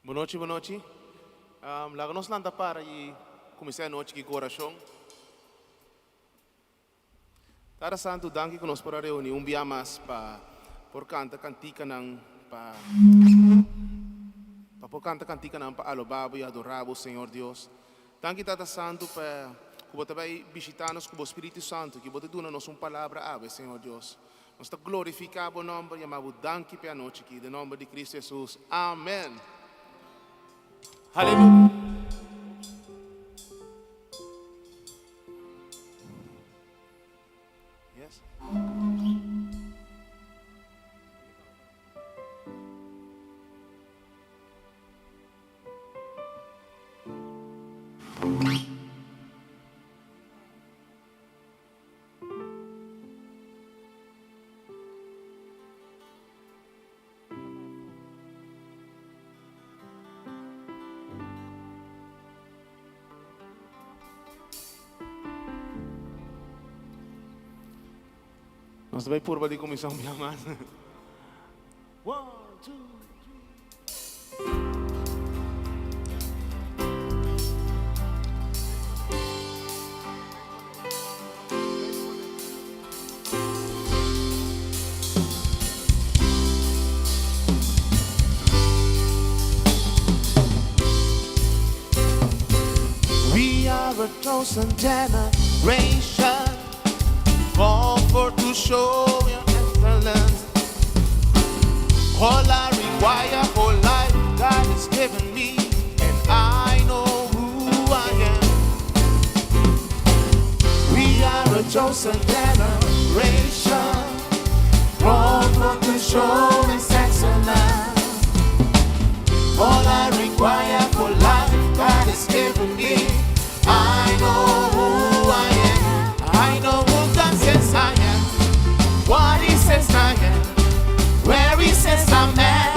Bon nochi, bon nochi. Laga nos lanta para y cuminsa e nochi ki cu oracion. Tata Santu, danki cu nos por a reuni un bia mas pa por canta canticanan pa pa por canta canticanan pa aloba bo y adora bo, Señor Dios. Danki Tata Santu pa cu bo ta bay bishita nos cu bo Spiritu Santu, ki bo ta duna nos un palabra awe, Señor Dios. Nos ta glorifiká bo nòmber, yama bo danki p'e anochi aki, den nòmber di Cristo Hesus. Amen. Haleluya. Yes. Nos ta bai purba di kuminsá un bia mas. One, two, three. We are a chosen generation, called forth to show your excellence. All I require for life, God has given me, and I know who I am. We are a chosen generation, called forth to show His excellence. All I require for life, God has given me. I know who I am. I know who God says I am. What He says I am. Where He says I'm at.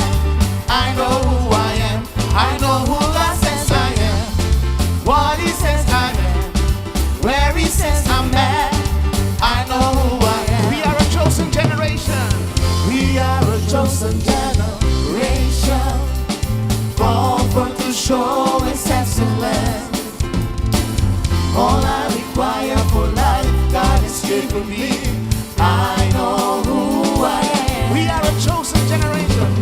I know who I am. I know who God says I am. What He says I am. Where He says I'm at. I know who I am. We are a chosen generation. We are a chosen generation. Called forth to show His excellence. All I require for life, God has given me. I know who I am. We are a chosen generation.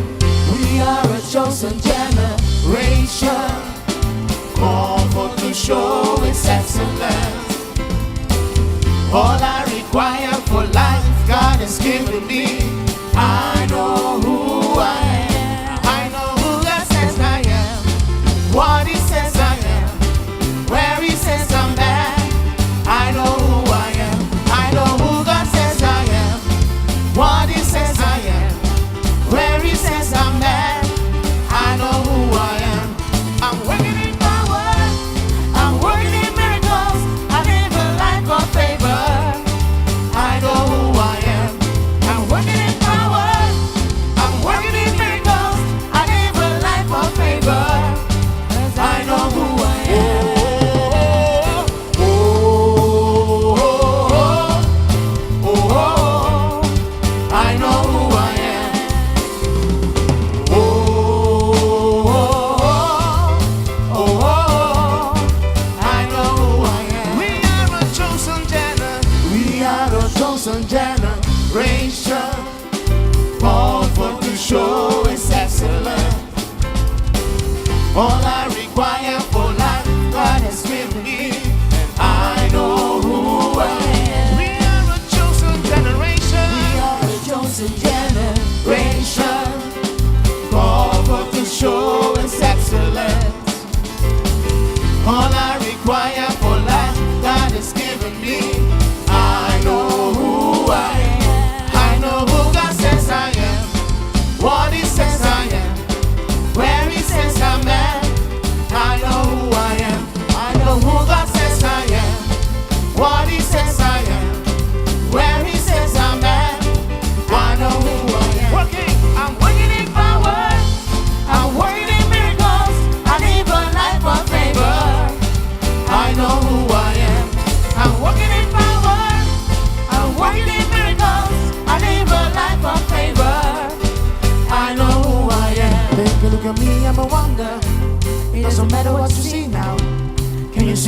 We are a chosen generation. Called forth to show His excellence. All I require for life, God has given me. I know who I am. I know who God says I am. What He says I am. Where He says I'm at. I know who I am. I know who God says I am. What He says I am. Where He says I'm at. I know who I am. I'm working in power. I'm working.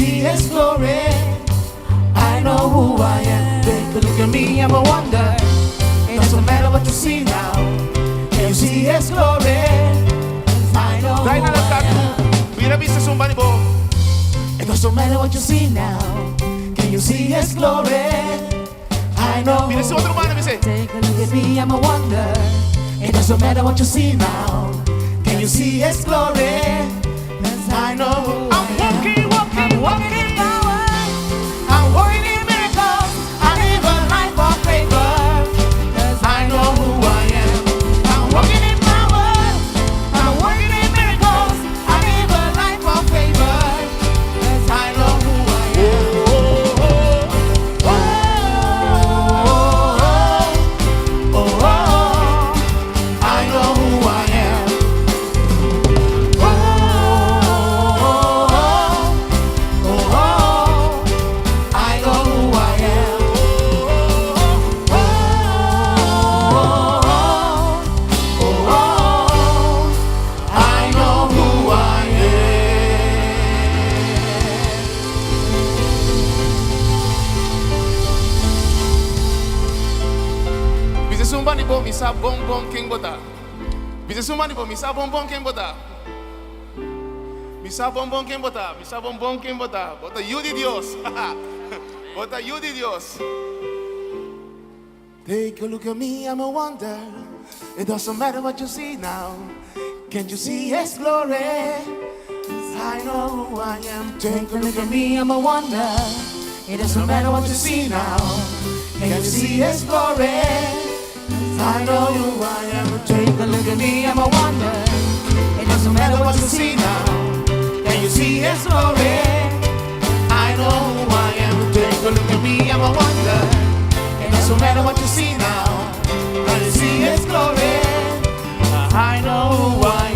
see His glory? I know who I am. Take a look at me, I'm a wonder. It doesn't matter what you see now. Can you see His glory? I know Dai who na I altar. am. Bira bisa esun band'i bo. It doesn't matter what you see now. Can you see His glory? I know. Bira esun otro banda bisa. Take a look at me, I'm a wonder. It doesn't matter what you see now. Can you see His glory? 'Cause I know who I'm I am. walking, walking, I'm walking in power. I'm walking in miracles. I live a life of favor. 'Cause I know who I am. I'm walking in power. I'm walking in miracles. I live a life of favor. 'Cause I know who I am. Oh, oh, oh, oh, oh, I know who I am. Oh, oh, oh, oh, oh, I know who I am. Oh, oh, oh, oh, I know who I am. Bisa esun band'i bo, mi sa bon bon ken bo ta. Bisa esun band'i bo, mi sa bon bon ken bo ta. Mi sa bon bon ken bo ta. Mi sa bon bon ken bo ta. Bo ta yu di Dios. Bo ta yu di Dios. Take a look at me, I'm a wonder. It doesn't matter what you see now. Can't you see His glory? I know who I am. Take a look at me, I'm a wonder. It doesn't matter what you see now. Can you see His glory? I know who I am. Take a look at me, I'm a wonder. It doesn't matter what you see now. Can you see His glory? I know who I am. Take a look at me, I'm a wonder. It doesn't matter what you see now. Can you see His glory? I know who I am.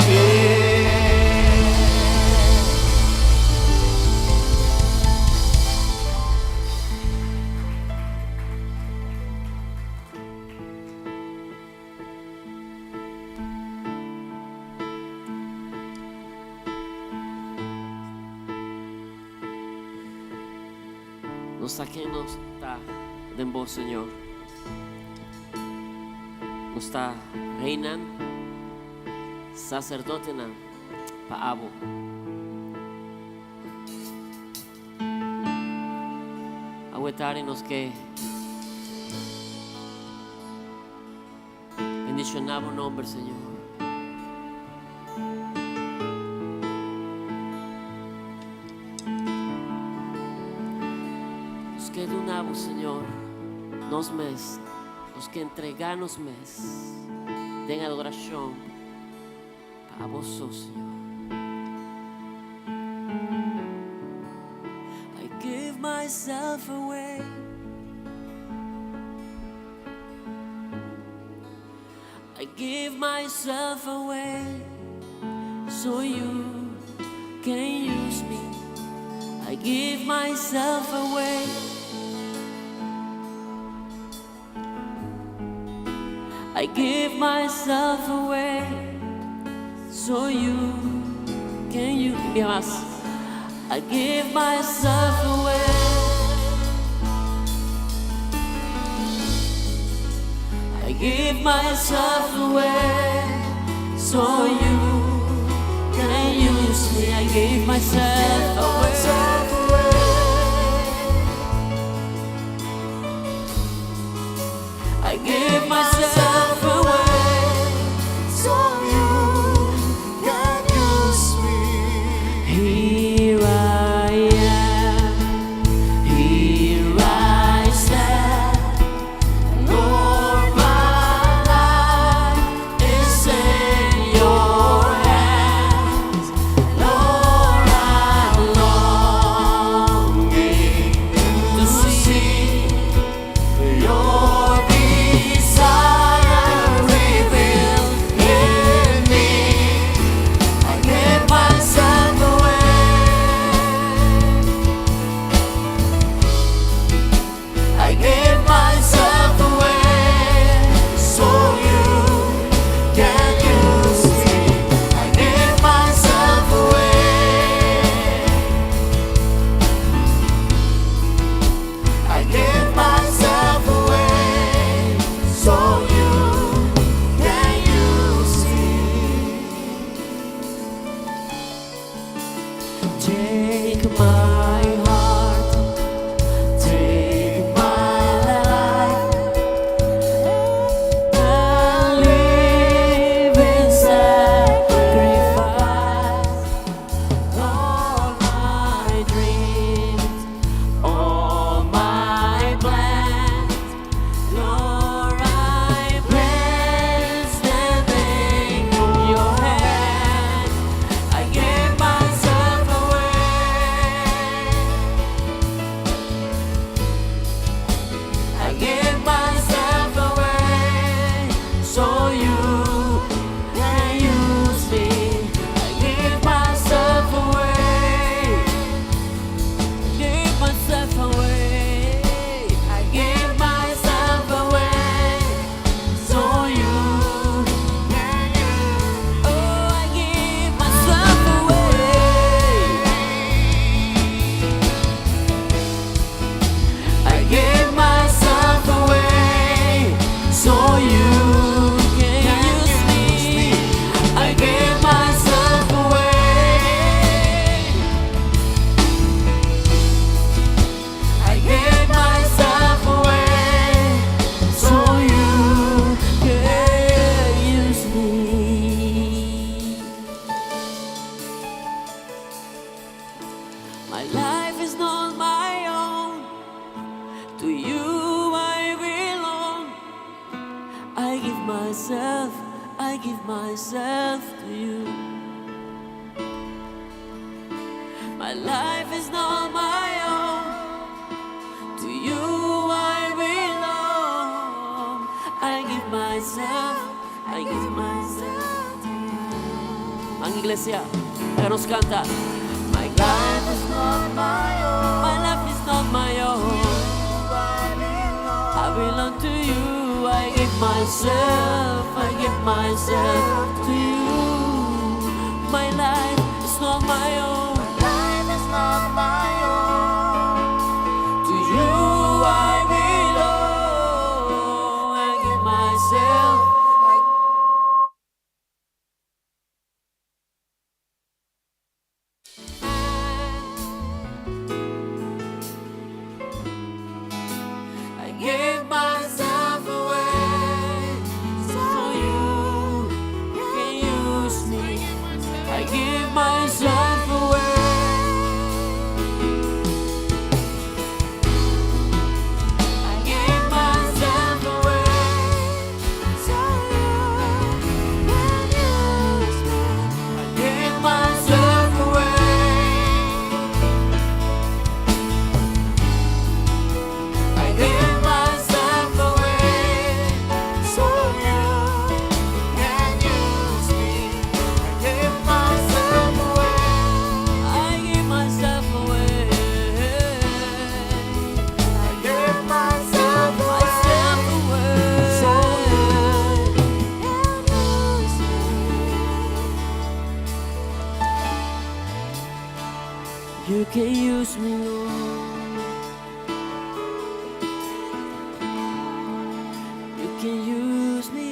Nos ta ken nos ta den bo, Señor. Nos ta reinan, saserdotenan pa abo. Awe tardi nos ke bendishoná bo nòmber, Señor. Nos ke duna bo, Señor, nos mes, nos ke entregá nos mes den adorashon pa bo, Señor. I give myself away. I give myself away so you can use me. I give myself away. I give myself away so you can use me mas. I give myself away. I give myself away so you can use me. I give myself away. I give myself away So you can use me. Here I am, here I stand. Lord, my life is in your hands. Lord, I long To you I belong. I give myself, I give myself to you. My life is not my own. To you I belong. I give myself, I give myself to you. Ang iglesia, que nos canta. My life is not my own. My life is not my own. I belong to you. I give myself, I give myself to you. My life is not my own. Life is not my own. To you I belong. I give myself. I give myself away so you can use me. I give myself away. I give myself away So you can use me. I give myself away. I give myself away. So you can use me. I give myself away. I give myself away. I give myself away. Myself away. So you can use me. You can use me, Lord. You can use me.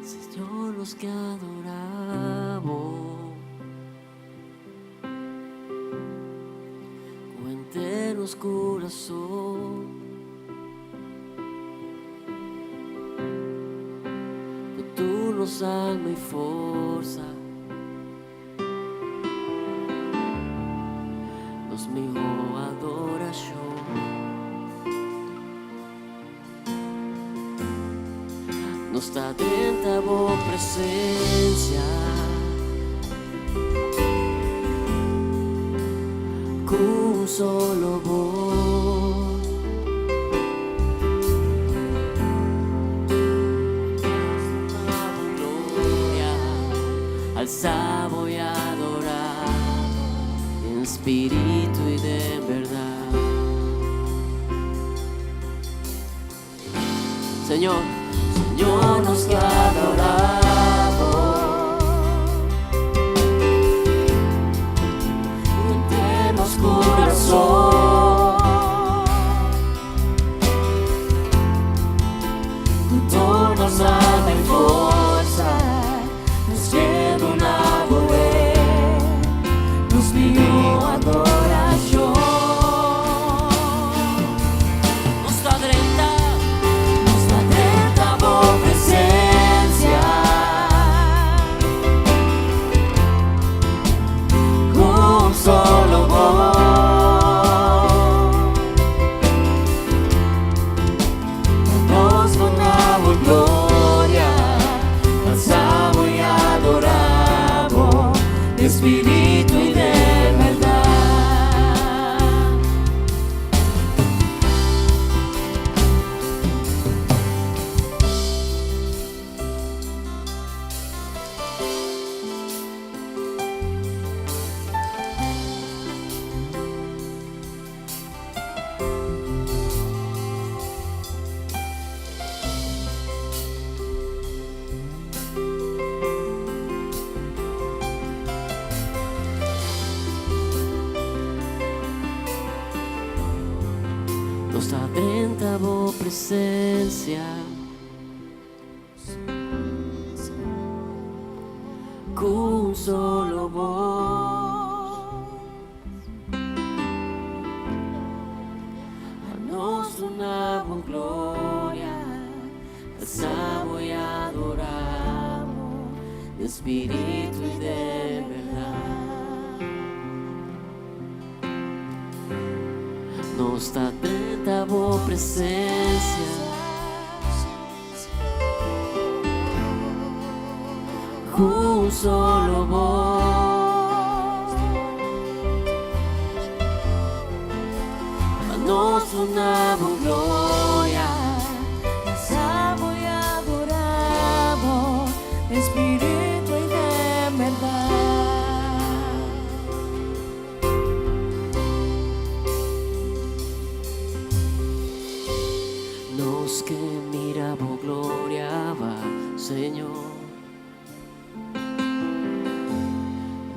Señor, nos ke adorá Bo. Ku henter nos kurason. Ku tur nos alma i forsa. Nos mihó adorashon. Nos ta den Bo presensia. Ku un solo bos. Gloria, alsa Bo i adorá den spiritu i den berdat. Señor, Señor, nos ke adorá Bo. Den nos kurason. Ku tur nos alma i forsa, Nos ke duna Bo nos mihó adorashon. Nos ta drenta, Nos ta drenta Bo presensia. bo presensia. Ku un solo bos. Pa nos duna bo gloria, alsa bo i adora bo den spiritu i den bèrdat. Nos ta drenta bo presensia. Ku un solo bos. Pa nos duna bo gloria. Alsa bo i adora bo den spiritu i den bèrdat. Nos ke mira bo gloria va, Señor.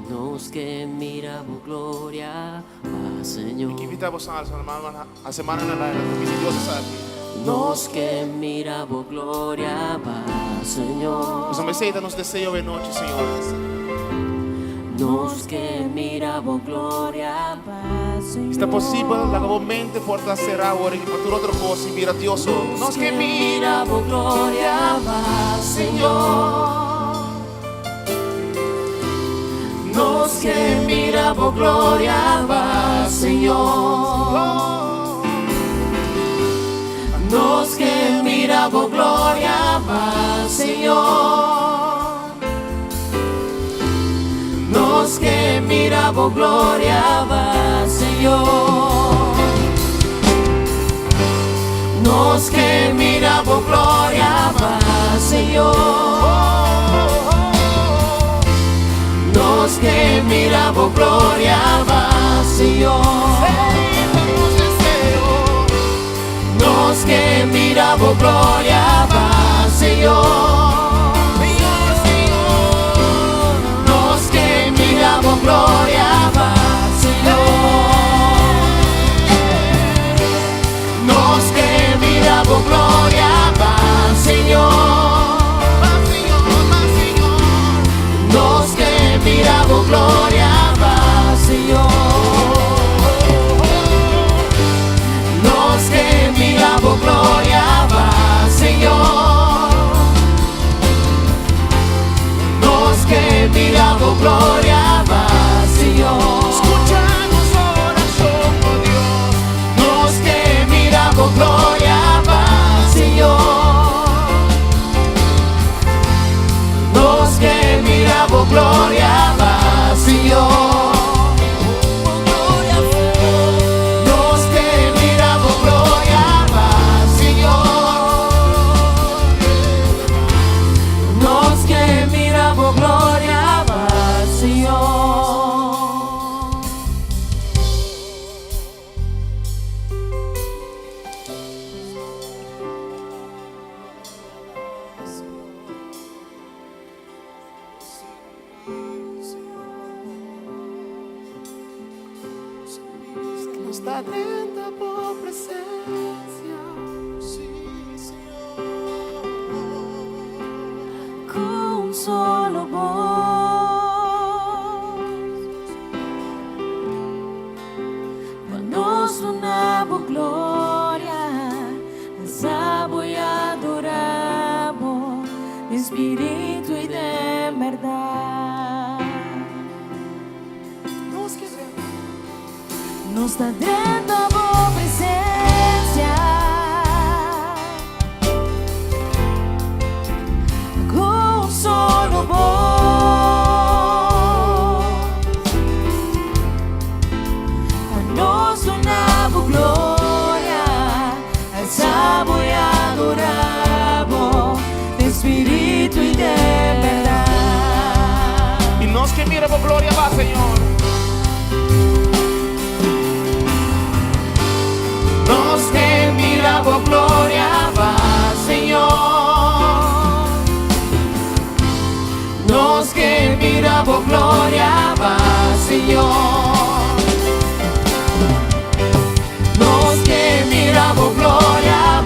Nos ke mira bo gloria va, Señor. Mi invita boso alsa man, hasi man na laira, ta pidi Dios esaki. Nos ke mira bo gloria va, Señor. Pasobra esei ta nos deseo awe nochi, Señor. Nos ke mira bo gloria va, Si ta posibel, laga bo mente por ta será awor aki pa tur otro kos i mira Dios so. Nos ke mira bo gloria va, Señor. Nos ke mira bo gloria va, Señor. Nos ke mira bo gloria va, Señor. Nos ke mira bo gloria va, Señor. Nos ke mira bo gloria va, Señor. Nos ke mira bo gloria va, Señor. Nos ke mira bo gloria va, Señor. Nos ke mira bo gloria va, Señor. Nos ke mira bo gloria va, Señor. Nos ke mira bo gloria va, Señor. Nos ke mira bo gloria va, Señor. Nos ke mira bo gloria va, Señor. Skucha nos orashon, oh Dios. Nos ke mira bo gloria va, Señor. Nos ke mira bo gloria va, Señor. Nos ke mira bo gloria va, Señor. Nos ke mira bo gloria va, Señor. Nos ta drenta bo presensia. Sí, Señor. Ku un solo bos. Pa nos duna bo gloria, alsa bo i adora bo den spiritu i den bèrdat. Nos ke Nos ta drenta bo presensia. Ku un solo bos. Pa nos duna bo gloria, alsa bo i adora bo den spiritu i den bèrdat. I nos ke mira bo gloria va, Señor. Nos ke mira bo gloria va, Señor. Nos ke mira bo gloria va, Señor. Nos ke mira bo gloria.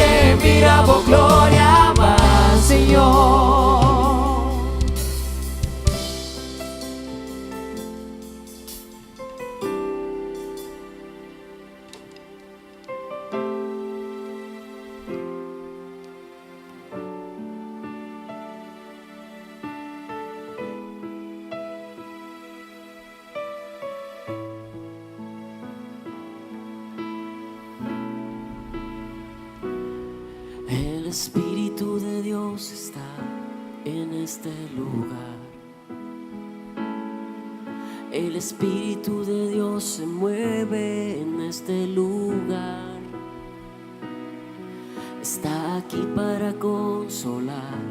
ke mira bo gloria mas, Señor. El Espíritu de Dios está en este lugar. El Espíritu de Dios se mueve en este lugar. Está aquí para consolar.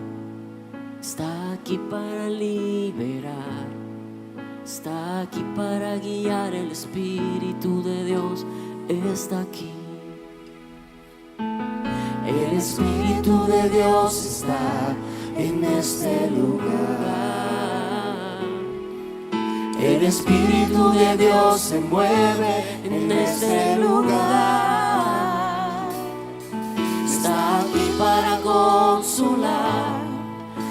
Está aquí para liberar. Está aquí para guiar. El Espíritu de Dios está aquí. El Espíritu de Dios está en este lugar. El Espíritu de Dios se mueve en este lugar. Está aquí para consolar.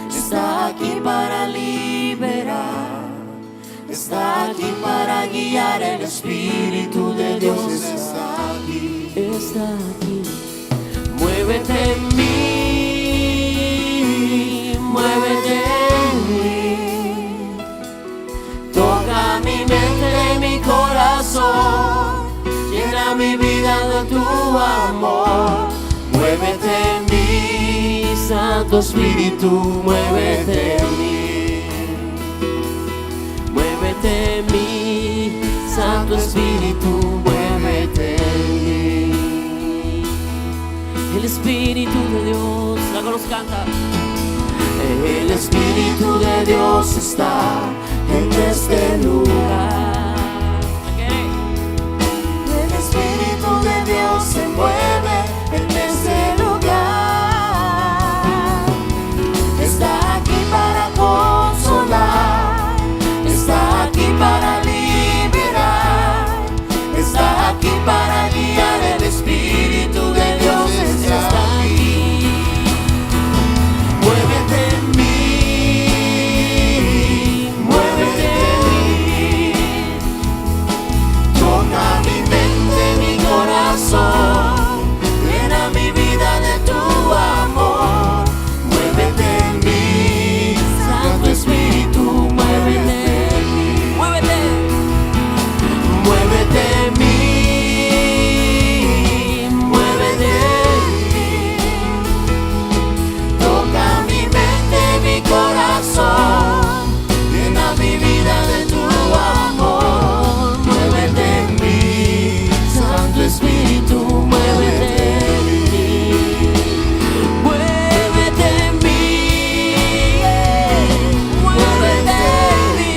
Está aquí para liberar. Está aquí para guiar. El Espíritu de Dios está aquí. Está aquí. Muévete en mí. Muévete en mí. Toca mi mente y mi corazón. Llena mi vida de tu amor. Muévete en mí, Santo Espíritu, muévete en mí. Muévete en mí, Santo Espíritu, muévete en mí. El Espíritu de Dios, laga nos canta. El Espíritu de Dios está en este lugar. El Espíritu de Dios se mueve en este lugar. Está aquí para consolar, está aquí para liberar, está aquí para guiar. El Espíritu de Dios está aquí. Muévete en mí, muévete en mí. Toca mi mente, mi corazón, llena mi vida de tu amor. Muévete en mí, Santo Espíritu, muévete en mí. Muévete. Muévete en mí, muévete en mí. Toca mi mente, mi corazón, llena mi vida de tu amor. Muévete en mí, Santo Espíritu, muévete en mí. Muévete en mí, muévete en mí.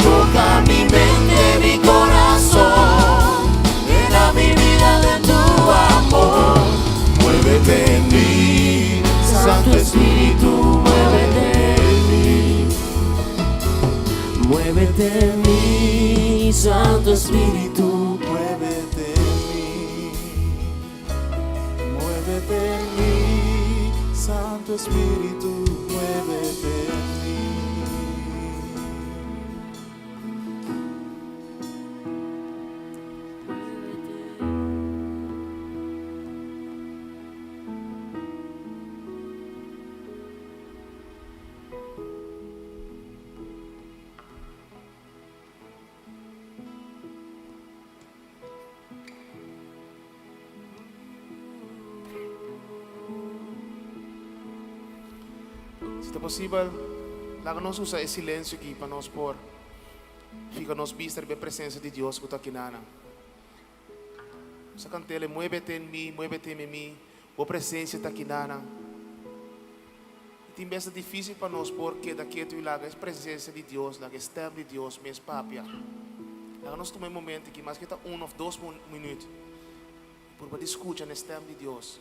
Toca mi mente, mi corazón, llena mi vida de tu amor. Muévete en mí, Santo Espíritu, muévete en mí. Muévete en mí, Santo Espíritu. Muévete en mí, muévete en mí, Santo Espíritu, muévete en mí. Si ta posibel, laga nos usa e silensio aki pa nos por fiha nos bista riba e presensia di Dios ku ta akinan. Nos a kant'é, muévete en mi, muévete en mi, bo presensia ta akinan. Tin bes ta difísil pa nos por keda ketu i laga e presensia di Dios, laga e stèm di Dios mes papia. Laga nos tuma un momento aki, maske ta un òf dos minüt, purba di skucha e stèm di Dios.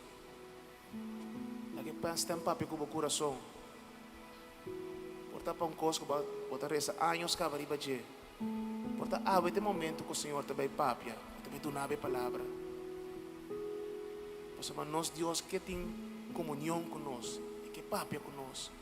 Laga e stèm papia ku bo kurason. Por ta pa un kos ku bo ta resa años kaba riba dje. Por ta awe ta e momento ku Señor ta bai papia, ta bai duna bo e palabra. Pasobra nos Dios ke tin komunion ku nos, e ke papia ku nos.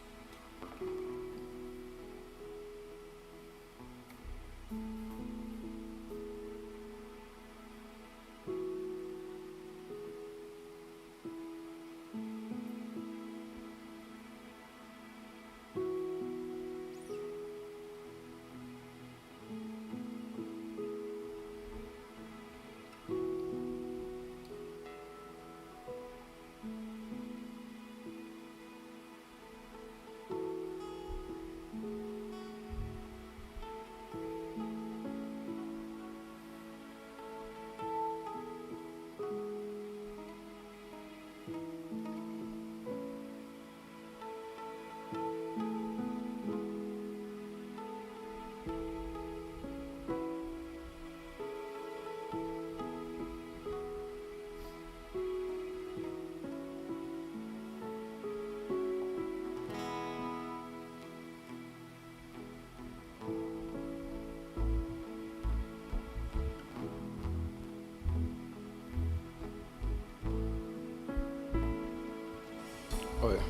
Oye.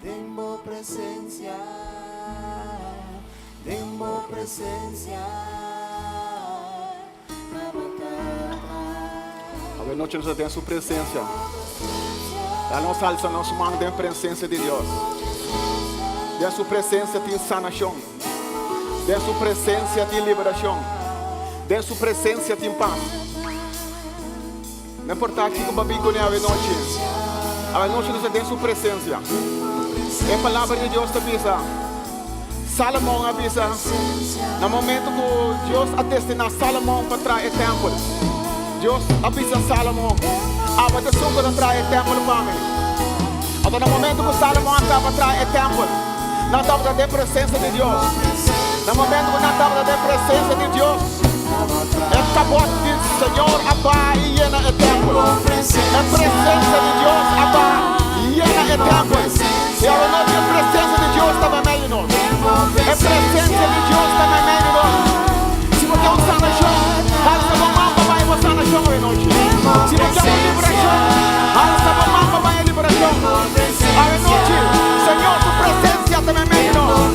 Den bo presencia, den bo presencia. Awe nochi nos ta den su presencia. Laga nos alsa nos man den presencia di Dios. Den su presencia tin sanacion. Den su presencia tin liberacion. Den su presencia tin paz. No importa kiko bo a bin kuné awe nochi, awe nochi nos ta den su presencia. E palabra di Dios ta bisa, Salomon a bisa, na momento ku Dios a destiná Salomon pa traha e tèmpel, Dios a bisa Salomon, Abo ta esun ku ta traha e tèmpel pa mi. Anto na momento ku Salomon a kaba traha e tèmpel, nan tabata den presensia di Dios. Na momento ku nan tabata den presensia di Dios, e kabòt di Señor a baha i yena e tèmpel. E presensia di Dios a baha i yena e tèmpel. I awanochi e presensia di Dios ta meimei di nos. E presensia di Dios ta meimei di nos. Si bo ke un sanashon, halsa bo man pa bai bo sanashon awanochi. Si bo ke un liberashon, halsa bo man pa bai e liberashon awanochi. Señor su presensia ta meimei di nos.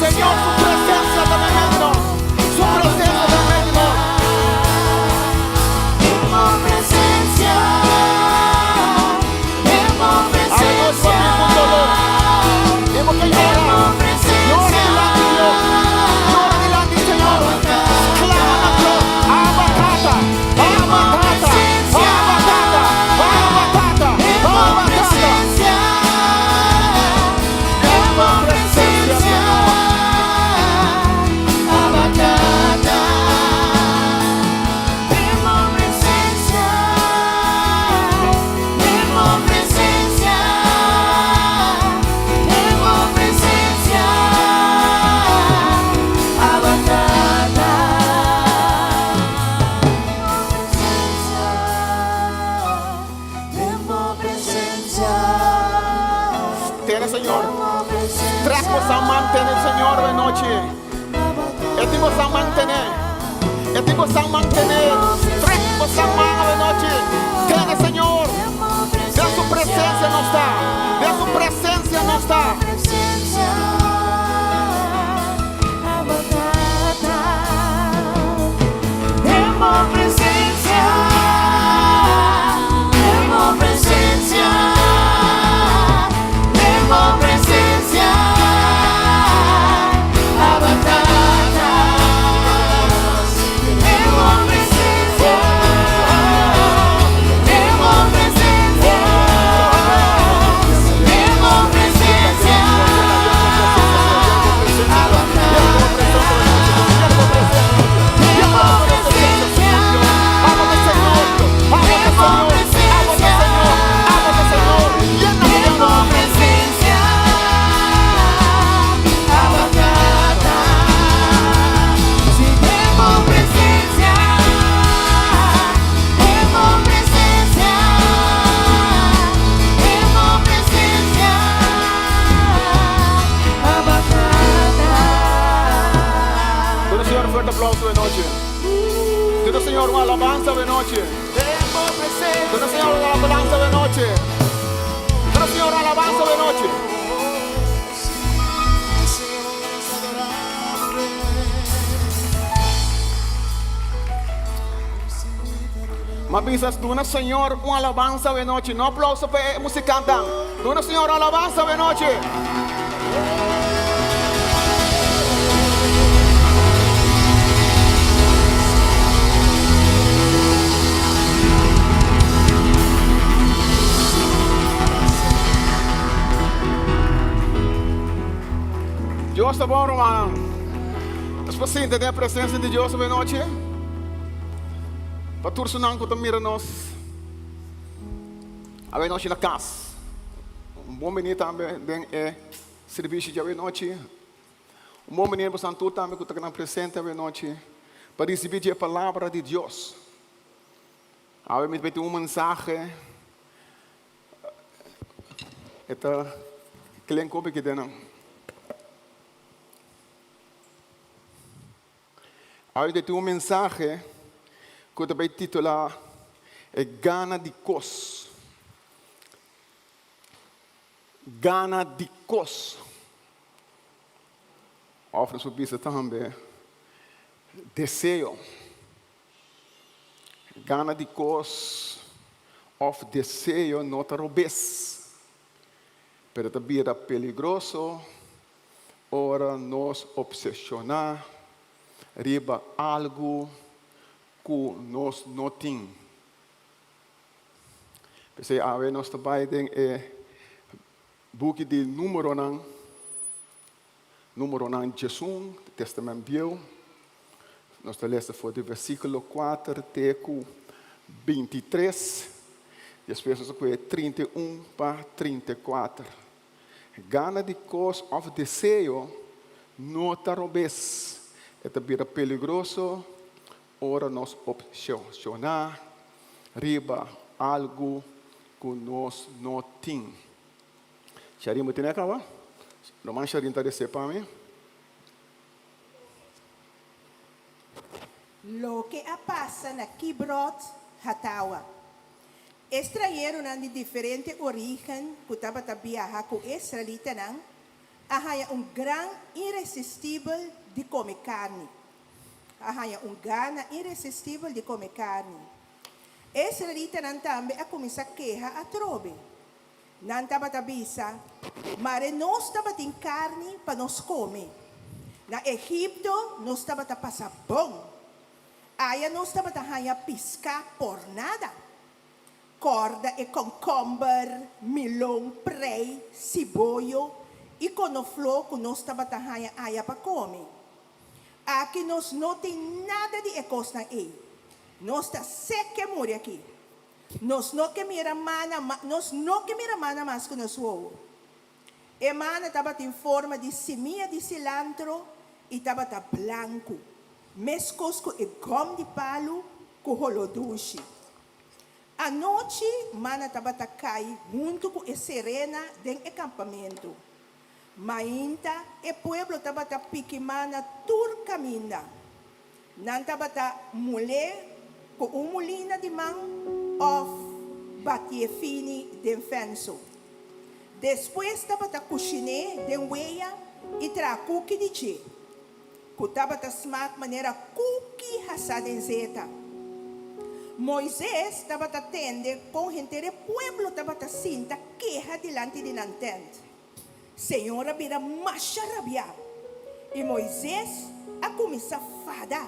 Señor su presensia ta meimei di nos. Su presensia ta meimei di nos. Awe nos bo bin ku dolor i bo ke yora. Yora dilanti Dios. Yora dilanti Señor. Sklama na Dios, Abba Tata, Abba Tata, Abba Tata, Abba Tata, Abba Tata. Den bo presencia, Señor. Tene Señor. Trek bo sa mantene Señor de noche. E tin bo sa mantene. E tin bo sa mantene. Trek bo sa man de noche. Tene Señor. Den su presencia nos ta. Den su presencia nos ta. anochi. Den bo presencia. Duna Señor un alabansa awe nochi. Duna Señor un alabansa awe nochi. Sí, Señor, nos adoraré. M'a bisa duna Señor un alabansa awe nochi. No aplauso pa e musikantan. Duna Señor un alabansa awe nochi. Dios ta bon, rumannan. Nos por sinti den e presencia di Dios awe nochi? Pa tur sunan ku ta mira nos awenochi na kas, un bon bini tambe den e sirbishi di awenochi. Un bon bini bosan tur tambe ku ta nan presente awenochi pa risibí di e palabra di Dios. Awe mi ta tin un mensahe, e ta klen kopi ki den nan. Awe ta tin un mensahe ku ta bai titulá E Gana di Kos. Gana di kos. Òf nos por bisa tambe deseo. Gana di kos òf deseo no ta robes, pero ta bira peligroso Ora nos obseshoná riba algu ku nos no tin. P'esei awe nos ta bai den e buki di Númeronan, Númeronan diesun, Tèstamènt Bieu. Nos ta lesa for di versíkulo kuater te ku bintitres, despues nos ta kohe 31 pa 34. Gana di kos òf deseo no ta robes. E ta bira peligroso ora nos opseshoná riba algu ku nos no tin. Sharin, bo tene kaba? Roman Sharin ta resé pa mi. Loke a pasa na Kibrot Hatawa. E strañeronan di diferente orígen ku tabata biaha ku e israelitanan a haña un gran iresistibel di kome karni. A haña un gana iresistibel di kome karni. E israelitanan tambe a kuminsá keha atrobe. Nan tabata bisa, Mare nos tabatin karni pa nos kome! Na Egipto nos tabata pasa bon! Aya nos tabata haña piská por nada. Kòrda e kònkòmber, milon, prei, siboyo i konofló ku nos tabata haña aya pa kome. Aki nos no tin nada di e kosnan ei. Nos ta seke muri aki. Nos no ke mira mana nos no ke mira mana mas ku nos wowo. E mana tabatin forma di simia di silantro i tabata blanku, meskos ku e gòm di palu ku holó dushi. Anochi mana tabata kai huntu ku e serena den e kampamentu. Mainta e pueblo tabata piki mana tur kaminda. Nan tabata mul'é ku un mulina di man òf batié fini den fènso. Despues tabata kushin'é den wea i traha kuki di dje, ku tabata smak manera kuki hasá den zeta. Moises tabata tende kon henter e pueblo tabata sinta keha dilanti di nan tènt. Señor a bira masha rabiá, i Moises a kuminsá fada.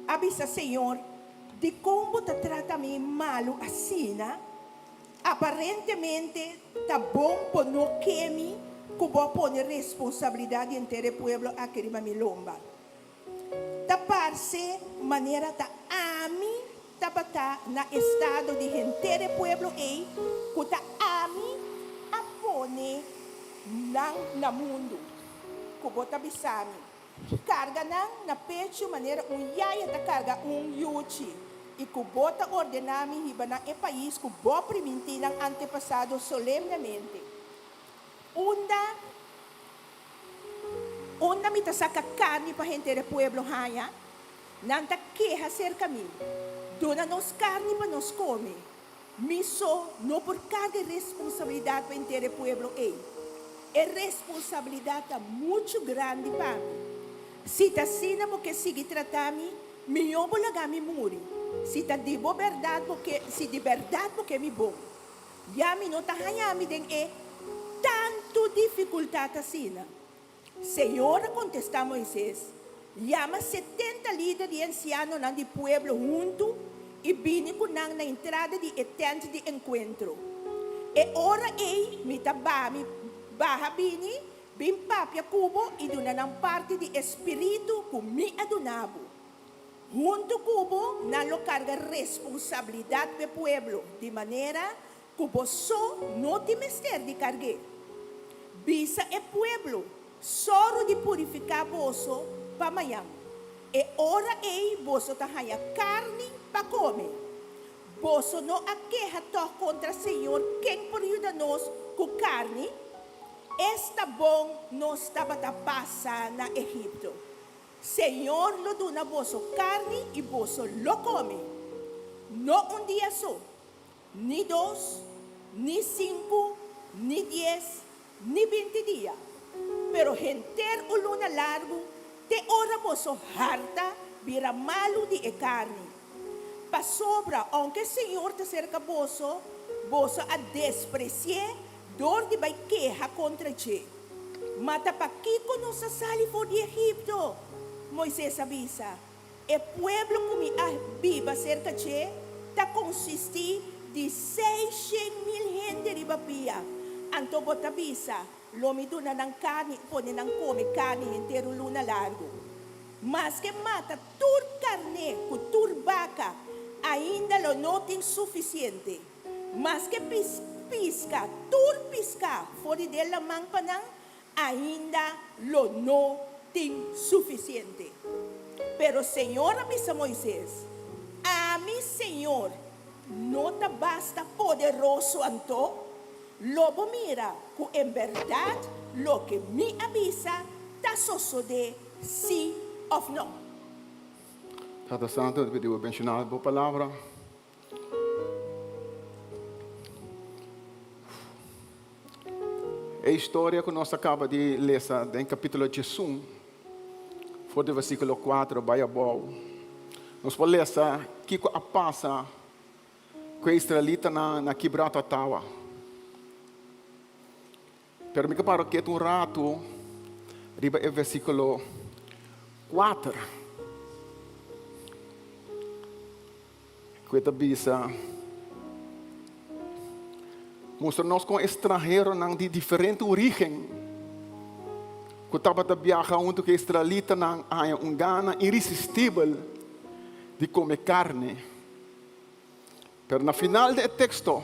A bisa Señor, Dikon bo ta trata mi malu asina? Aparentemente ta bon bo no ke mi ku bo a pone responsabilidat di henter e pueblo aki riba mi lomba. Ta parse manera ta ami tabata na estado di henter e pueblo ei ku ta ami a pone nan na mundu, ku bo ta bisa mi, Karga nan na pechu manera un yaya ta karga un yuchi, i ku bo ta ordená mi hiba nan e pais ku bo primintí nan antepasado solemnemente. Unda Unda mi ta saka karni pa henter e pueblo haña? Nan ta keha serka mi. Duna nos karni pa nos kome. Mi so no por karga e responsabilidat pa henter e pueblo ei. E responsabilidat ta muchu grandi pa mi. Si ta asina bo ke sigui trata mi, mihó bo laga mi muri, si ta di bo bèrdat bo ke, si di bèrdat bo ke mi bon. Ya mi no ta haña mi den e tantu difikultat asina. Señor a kontestá Moises, Yama setenta lider di e ansianonan di pueblo huntu i bini ku nan na entrada di e tènt di enkuentro. E ora ei mi ta baha mi baha bini, bin papia ku bo i duna nan parti di e spiritu ku mi a duna bo. Huntu ku bo nan lo karga responsabilidat p'e pueblo, di manera Ku bo so no tin mester di karg'é. Bisa e pueblo, Sòru di purifiká boso pa mañan. E ora ei boso ta haña karni pa kome. Boso no a keha tòg kontra Señor ken por yuda nos ku karni? Esta bon nos tabata pasa na Egipto! Señor lo duna boso karni i boso lo kome. No un dia so, Ni dos, ni sinku, ni dies, ni 20 dia, pero henter un luna largu te ora boso harta bira malu di e karni. Pasobra ounke Señor ta serka boso, boso a despresi'é dor di bai keha kontra dje. Ma ta pakiko nos a sali for di Egipto? Moises a bisa. E pueblo ku mi a biba serka dje ta konsistí di 600.000 hende riba pia. Anto bo ta bisa, Lo mi duna nan karni i pone nan kome karni henter un luna largu. Maske mata tur karné ku tur baka, ainda lo no tin sufisiente. Maske piska tur piská for di den laman pa nan, Ainda lo no tin sufisiente. Pero Señor a bisa Moises, Ami, Señor, no ta basta poderoso anto? Lo bo mira ku en bèrdat loke mi a bisa ta sosodé, sí òf no. Tata Santu, ta pidi bo benshoná bo palabra. E historia ku nos a kaba di lesa den kapítulo 11, for di versíkulo 4 bai abou, nos por lesa kiko a pasa ku e israelitanan na Kibrat Hatawa. Pero mi ke para ketu un ratu riba e versíkulo 4, ku e ta bisa, Mustra nos kon e stranheronan di diferente orígen ku tabata biaha huntu ku e israelitanan a haña un gana iresistibel di kome karni. Pero na final di e teksto,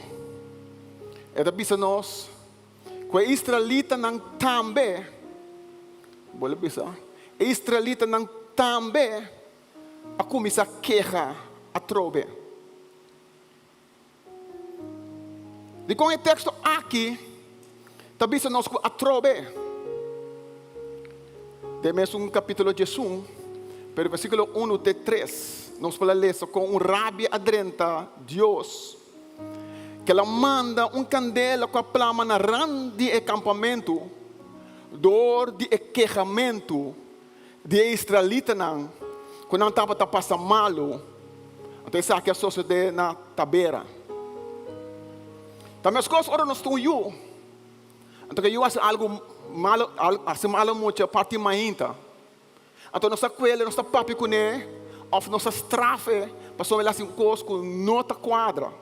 e ta bisa nos ku e israelitanan tambe, bolbe bisa, e israelitanan tambe a kuminsá keha atrobe. Dikon e teksto aki ta bisa nos ku atrobe? Den mesun kapítulo 11, pero versíkulo 1 te 3, nos por a lesa kon un rabia a drenta Dios, ku el a manda un kandela ku a plama na rant di e kampamentu dor di e kehamentu di e israelitanan ku nan tabata pasa malu. Anto esaki a sosodé na Tabera. Ta meskos ora nos ta un yu. Anto ke yu hasi algu malu, hasi malu mucha parti mainta. Anto nos ta kuele, nos ta papia kuné òf nos ta straf e pasobra el hasi un kos ku no ta kuadra.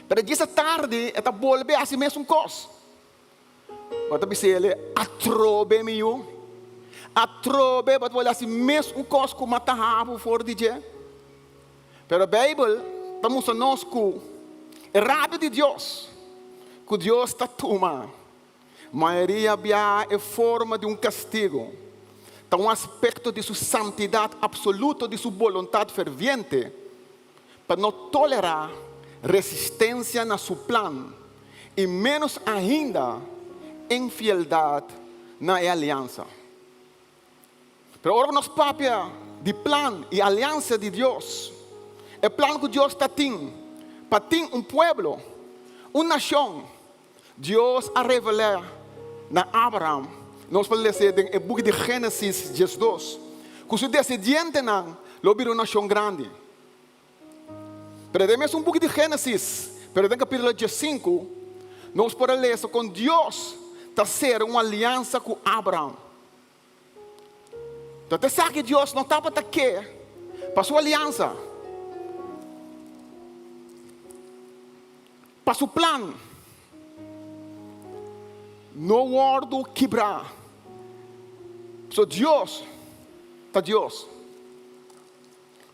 Pero djis atardi e ta bolbe hasi mesun kos. Bo ta bisa el, Atrobe, mi yu, atrobe bo ta bolbe hasi mesun kos ku mata habu for di dje. Pero Beibel ta mustra nos ku e rabia di Dios ku Dios ta tuma mayoria bia e forma di un kastigu ta un aspekto di su santidat apsoluto, di su boluntat ferviente pa no tolerá resistensia na su plan i ménos ainda infieldat na e aliansa. Pero ora ku nos papia di plan i aliansa di Dios, E plan ku Dios ta tin pa tin un pueblo, un nashon, Dios a revel'é na Abraham. Nos por les'é den e buki di Génesis 12, ku su desendientenan lo bira un nashon grandi. Pero den mesun buki di Génesis, pero den kapítulo 15, nos por a lesa kon Dios ta sera un aliansa ku Abraham. Ta esaki Dios no tabata ke pa su aliansa, pa su plan no wòrdu kibrá. Pasobra Dios ta Dios.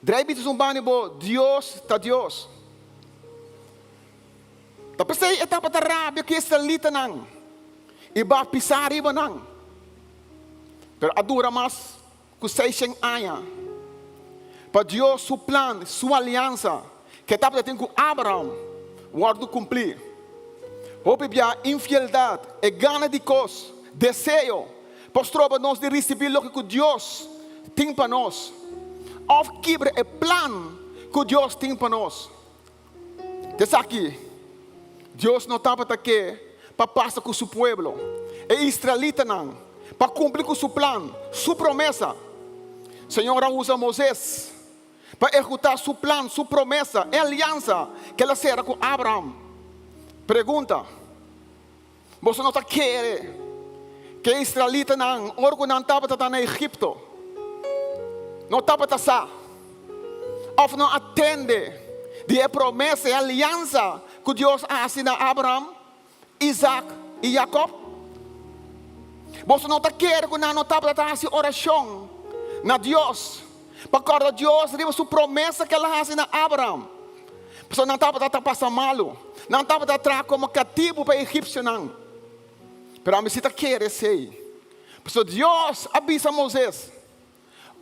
Drai bisa su banda bo, Dios ta Dios. Ta p'esei e tabata rabia ku e israelitanan i ba pisá riba nan. Pero a dura mas ku seishen aña pa Dios su plan, su aliansa ku e tabata tin ku Abraham wòrdu kumplí. Hopi bia infieldat, e gana di kos, deseo, por stroba nos di risibí loke ku Dios tin pa nos òf kibra e plan ku Dios tin pa nos. Ta esaki Dios no tabata ke pa pasa ku su pueblo, e israelitanan, pa kumpli ku su plan, su promesa. Señor a usa Moises pa ehekutá su plan, su promesa, e aliansa ku el a sera ku Abraham. Pregunta. Boso no ta kere ku e israelitanan ora ku nan tabata ta na Egipto no tabata sa òf no a tende di e promesa, e aliansa ku Dios a hasi na Abraham, Isaac i Jakòb? Boso no ta kere ku nan no tabata ta hasi orashon na Dios pa kòrda Dios riba su promesa ku el a hasi na Abraham? Pasobra nan tabata ta pasa malu. Nan tabata traha komo katibu pa e egipsionan. Pero ami si ta kere esei. Pasobra Dios a bisa Moises,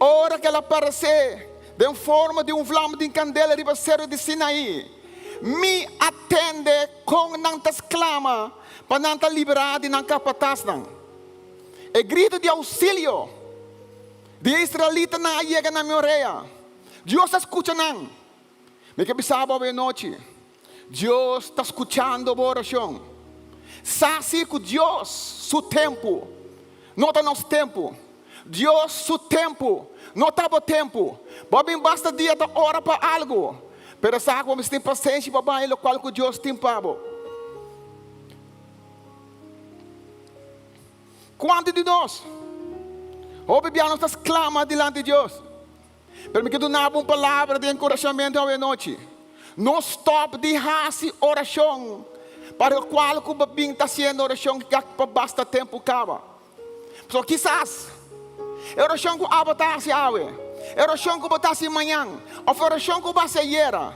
ora ku el a paresé den forma di un vlam di kandela riba seru di Sinaí, Mi a tende kon nan ta sklama pa nan ta liberá di nan kapatasnan. E gritu di ousilio di e israelitanan a yega na mi orea. Dios a skucha nan. Mi ke bisa bo awe nochi, Dios ta skuchando bo orashon. Sa si ku Dios su tempu no ta nos tempu. Dios su tempu no ta bo tempu. Bo a bin basta dia ta ora pa algu, pero sa ku bo mester tin pasenshi pa bai lokual ku Dios tin pa bo. Kuantu di nos hopi bia nos ta sklama dilanti Dios? Pero mi ke duna bo un palabra di enkurashamentu awe nochi. No stòp di hasi orashon pa lokual ku bo bin ta hasiendo orashon ya pa basta tempu kaba. Pasobra kisas e orashon ku abo ta hasi awe, e orashon ku bo ta hasi mañan òf e orashon ku bo hasi ayera,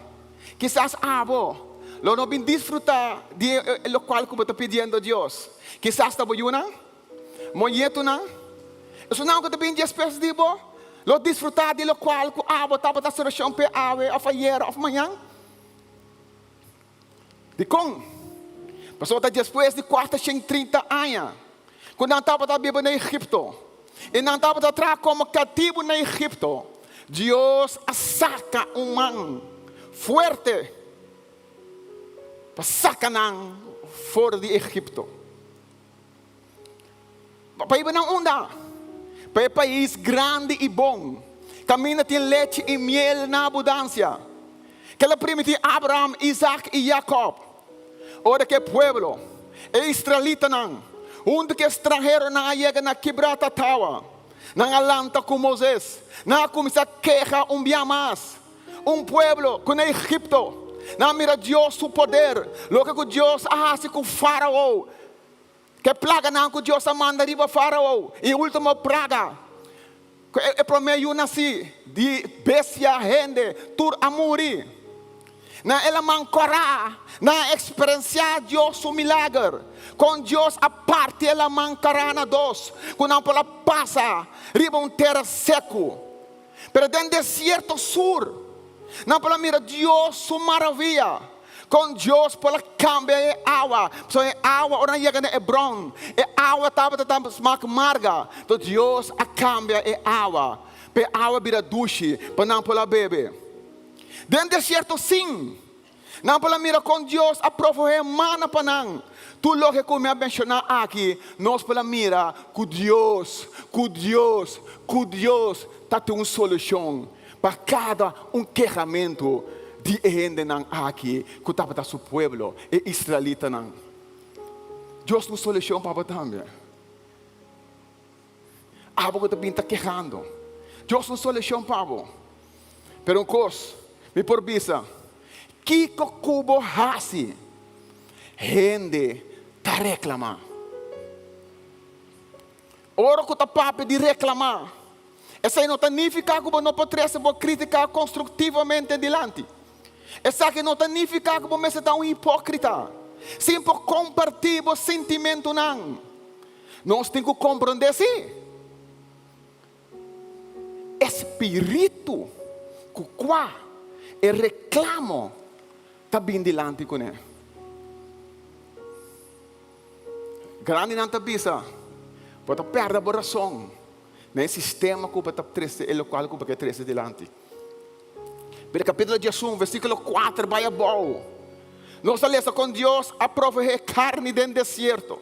kisas abo lo no bin disfrutá di e lokual ku bo ta pidiendo Dios. Kisas ta bo yunan. Moñetonan, esunnan ku ta bin despues di bo, lo disfrutá di lokual ku abo tabata solushon p'e awe òf ayera òf mañan. Dikon? Pasobra ta despues di kuatershen trinta aña ku nan tabata biba na Egipto i nan tabata traha komo katibu na Egipto, Dios a saka un man fuerte pa saka nan for di Egipto. Pa iba nan unda? Pa e pais grandi i bon, kaminda tin lechi i miel na abudansia. Kel a primiti Abraham, Isaac i Jacob. Ora ku e pueblo, e israelitanan, huntu ku e stranheronan a yega na Kibrat-Hatawa, nan a lanta ku Moises. Nan a kuminsá keha un bia mas. Un pueblo ku na Egipto nan a mira Dios su poder, loke ku Dios a hasi ku Fárao, ku e plaganan ku Dios a manda riba Fárao, i e último plaga, ku e promé yu nasí di bestia, hende, tur a muri. Na e laman Kòrá nan a eksperensiá Dios su milager, kon Dios a parti e laman Kòrá na dos, ku nan por a pasa riba un tera seku. Pero den desierto sur, nan por a mira Dios su maravia, kon Dios por a kambia e awa. Pasobra e awa ora nan yega na e bron, e awa tabata ta smak marga. Enton Dios a kambia e awa, pa e awa bira dushi, pa nan por a bebe. Den desierto sin nan por a mira kon Dios a proveé mana pa nan. Tur loke ku mi a menshoná aki, nos por a mira ku Dios, ku Dios, ku Dios ta tin un solushon pa kada un kehamentu di e hendenan aki ku tabata su pueblo, e israelitanan. Dios tin un solushon pa bo tambe. Abo ku ta bin ta kehando. Dios un solushon pa bo. Pero un kos mi por bisa, kiko ku bo hasi, hende ta reklamá. Ora ku ta papia di reklamá, esei no ta nifiká ku bo no por trese bo krítika konstruktivamente dilanti. Esaki no ta nifiká ku bo mester ta un hipókrita, sin por kompartí bo sintimentunan. Nos tin ku komprondé si e spiritu ku kua e reklamo ta bin dilanti kuné. Grandinan ta bisa, Bo ta pèrdè bo rason na e sistema ku bo ta trese e lokual ku bo ke trese dilanti. Pero kapítulo diesun, versíkulo kuater bai abou, nos ta lesa kon Dios a proveé karni den desierto.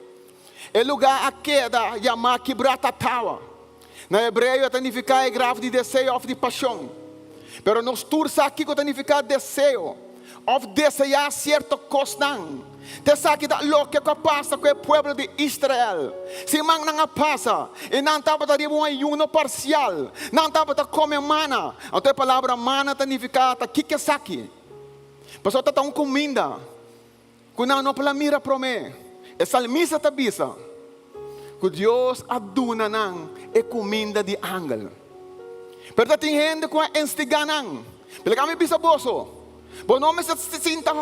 E lugá a keda yamá Kibrat-Hatawa. Na hebreo e ta nifiká e graf di deseo òf di pashon. Pero nos tur sa kiko ta nifiká deseo òf deseá sierto kosnan. Ta esaki ta loke ku a pasa ku e pueblo di Israel. Simannan a pasa i nan tabata riba un ayuno parsial. Nan tabata kome mana. Anto e palabra mana ta nifiká ta kiko esaki? Pasobra ta ta un kuminda ku nan no por a mira promé. E salmista ta bisa ku Dios a duna nan e kuminda di angel. Pero ta tin hende ku a instigá nan. Pero mi bisa boso, bo no mester sinta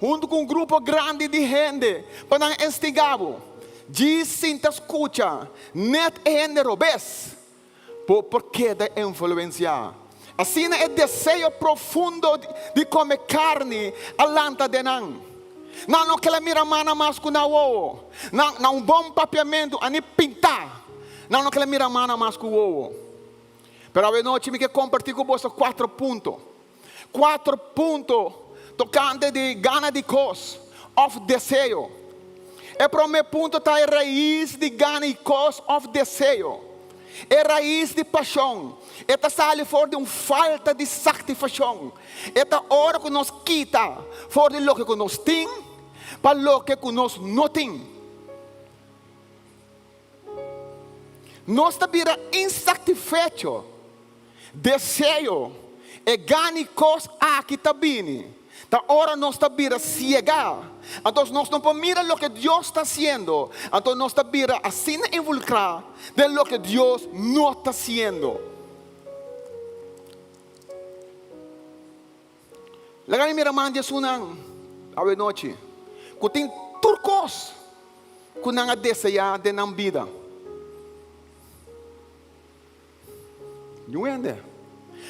huntu ku un grupo grandi di hende pa nan instigá bo. Djis sinta skucha nèt e hende robes, bo por keda influensiá. Asina e deseo profundo di kome karni a lanta den nan. Nan no keda mira mana mas ku nan wowo. Nan, na un bon papiamentu, a ni pintá. Nan no keda mira mana mas ku wowo. Pero awenochi mi ke kompartí ku boso kuatro punto. Kuatro punto tokante di gana di kos òf deseo. E promé punto ta e rais di gana i kos òf deseo. E rais di pashon. E ta sali for di un falta di saktifashon. E ta ora ku nos kita for di loke ku nos tin pa loke ku nos no tin. Nos ta bira insatisfecho. Deseo, e gana i kos aki ta bini, ta ora nos ta bira siegá. Anto nos no por mira loke Dios ta hasiendo, anto nos ta bira asina involukrá den loke Dios no ta hasiendo. Laga mi mira man di esunnan awe nochi ku tin tur kos ku nan a deseá den nan bida. Niun hende.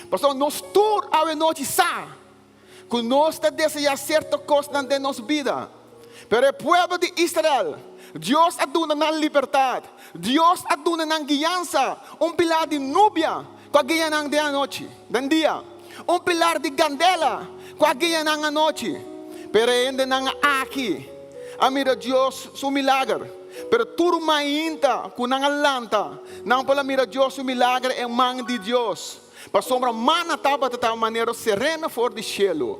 Pasobra nos tur awe nochi sa ku nos ta deseá sierto kosnan den nos bida. Pero e pueblo di Israel, Dios a duna nan libertat. Dios a duna nan guiansa, un pilar di nubia ku a guia nan den anochi, den dia, un pilar di gandela ku a guia nan anochi. Pero e hendenan aki a mira Dios su milager. Pero tur mainta ku nan a lanta, nan por a mira Dios su milager en man di Dios. Pasobra mana tabata ta manera serena for di shelu.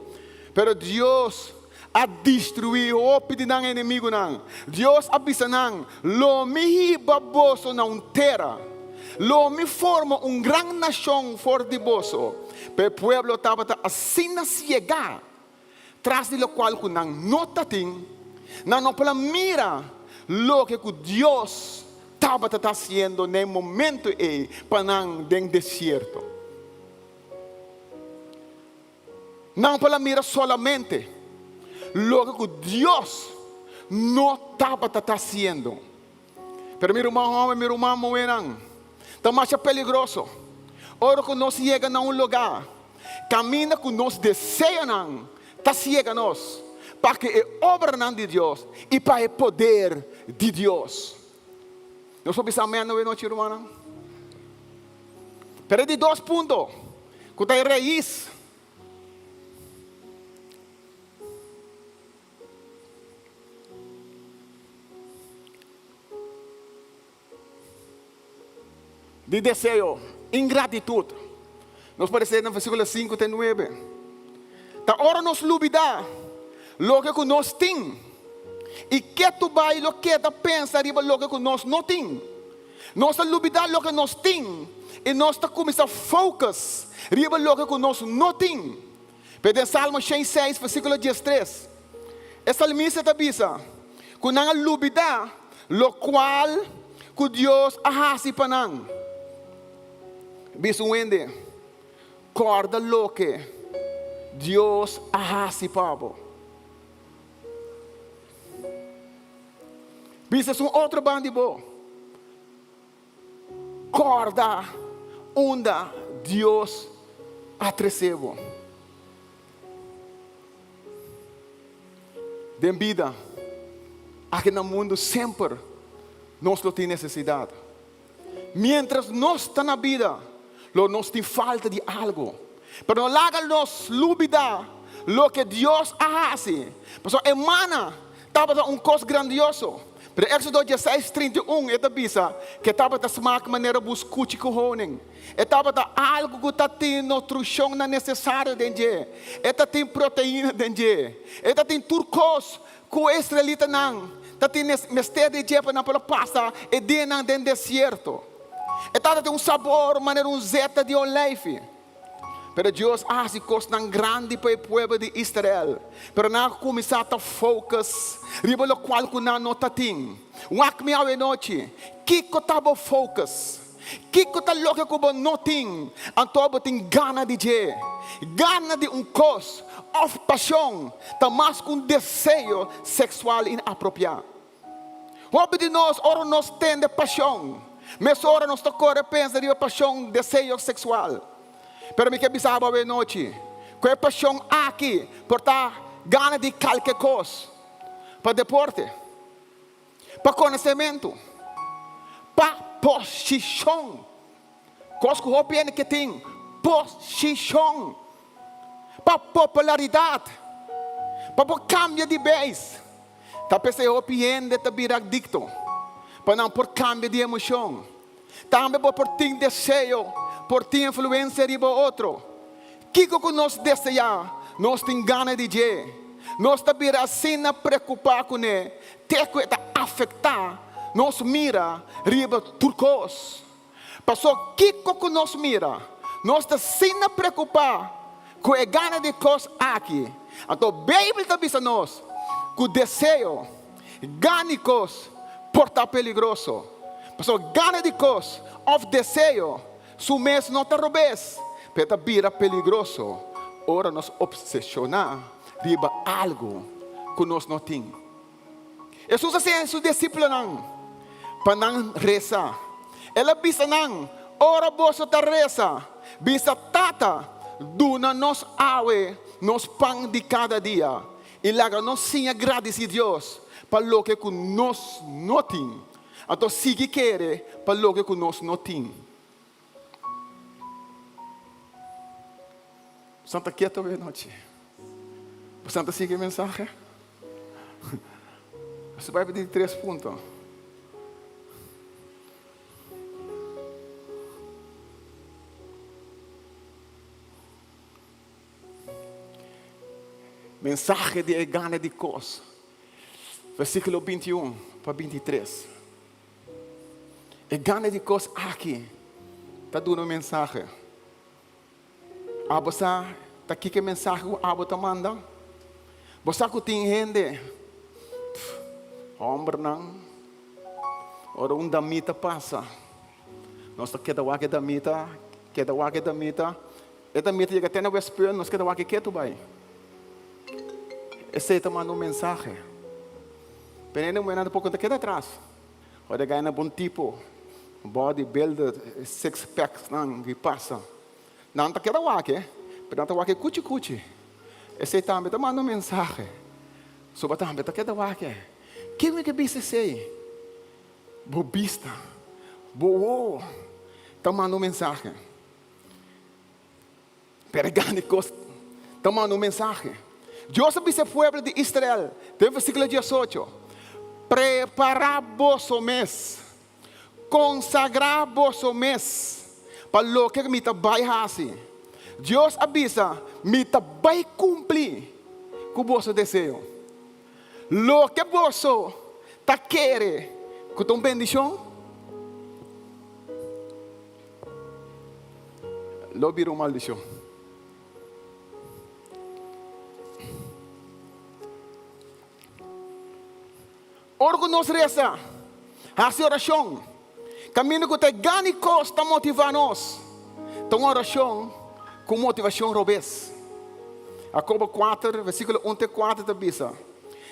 Pero Dios a destruí hopi di nan enemigunan. Dios a bisa nan, Lo mi hiba boso na un tera. Lo mi forma un gran nashon for di boso. Pero e pueblo tabata asina siegá tras di lokual ku nan no ta tin, nan no por a mira loke ku Dios tabata ta hasiendo na e momento ei pa nan den desierto. Nan por a mira solamente loke ku Dios no tabata ta hasiendo. Pero mi ruman hòmber, mi ruman muhénan, ta masha peligroso ora ku nos yega na un lugá kaminda ku nos deseonan ta siega nos pa ku e obranan di Dios i pa e poder di Dios. Nos por bisa amèn awe nochi, rumannan? Pero e di dos punto ku ta e rais. Di deseo, ingratitut. Nos por lesa na versíkulo sinku te nuebe. Ta ora nos lubidá loke ku nos tin i ketu bai lo keda pensa riba loke ku nos no tin. Nos ta lubidá loke nos tin i nos ta kuminsá focus riba loke ku nos no tin. Pero den Salmo 106 versíkulo 13, e salmista ta bisa ku nan a lubidá lokual ku Dios a hasi pa nan. Bisa un hende, Kòrda loke Dios a hasi pa bo. Bisa esun otro ban di bo, Kòrda unda Dios a trese bo. Den bida, aki na mundu semper nos lo tin nesesidat. Miéntras nos ta na bida, lo nos tin falta di algu. Pero no laga nos lubidá loke Dios a hasi, pasobra e mana tabata un kos grandioso. Pero Éxodo dieseis, 31 e ta bisa ku e tabata smak manera buskuchi ku honing. E tabata algu ku ta tin nutrushonnan nesesario den dje. E ta tin proteina den dje. E ta tin tur kos Ku e israelitanan ta tin mester di dje pa nan por a pasa e dianan den desierto. E tabata tin un sabor manera un zeta di olijfi. Pero Dios a hasi kosnan grandi pa e pueblo di Israel, pero nan a kuminsá ta focus riba lokual ku nan no ta tin. Wak mi awe nochi, kiko ta bo focus? Kiko ta loke ku bo no tin, anto bo tin gana di dje? Gana di un kos òf pashon ta mas ku un deseo seksual inapropiá. Hopi di nos, ora nos tende pashon, mesora nos ta kore pensa riba pashon, deseo seksual. Pero mi ke bisa bo awe nochi ku e pashon aki por ta gana di kalke kos, pa deporte. Pa konosementu, pa posishon. Kos ku hopi hende ke tin, posishon. Pa popularidat, pa bo kambia di beis. Ta p'esei hopi hende ta bira adikto, pa nan por kambia di emoshon. Tambe bo por tin deseo, por tin influensia riba otro. Kiko ku nos deseá, nos tin gana di dje. Nos ta bira asina preokupá kuné te ku e ta afektá nos mira riba tur kos. Pasó kiko ku nos mira, nos ta asina preokupá ku e gana di kos aki. Anto Beibel ta bisa nos ku deseo, gana di kos, por ta peligroso. Pasobra gana di kos òf deseo su mes no ta robes, pero e ta bira peligroso ora nos opseshoná riba algu ku nos no tin. Hesus a siña su disipelnan pa nan resa. El a bisa nan, Ora boso ta resa, bisa, Tata, duna nos awe nos pan di kada dia, i laga nos siña gradisí Dios pa loke ku nos no tin. Anto sigui kere pa loke ku nos no tin. Bosan ta keto awe nochi? Bosan ta sigui e mensahe? Nos ta bai pa di tres punto. Mensahe di e gana di kos. Versíkulo 21 pa 23. E gana di kos aki ta duna un mensahe. Abo sa ta kiko e mensahe ku abo ta manda? Bo sa ku tin hende, hòmbernan, ora un damita pasa, nos ta keda wak e damita, keda wak e damita, e damita yega te na Westpunt, nos keda wak e ketu bai. Esei ta manda un mensahe. Pero hende muhernan tampoco ta keda atras. Ora e gana bon tipo, body builder, six packs nan ki pasa. Nan ta keda wak e, pero nan ta wak e kuchi kuchi. Esei tambe ta manda un mensahe. So bo tambe ta keda wak e. Ken mi ke bisa esei? Bo bista, bo wowo ta manda un mensahe. Pero e grandi kos ta manda un mensahe. Dios a bisa e pueblo di Israel den versíkulo diesocho, Prepará boso mes. Konsagrá boso mes pa loke mi ta bai hasi. Dios a bisa, Mi ta bai kumpli ku boso deseo. Loke boso ta kere ku ta un bendishon, lo bira un maldishon. Ora ku nos resa, hasi orashon, kaminda ku ta e gana i kos ta motivá nos, ta un orashon ku motivashon robes. Jakobo kuater, versíkulo un te kuater ta bisa,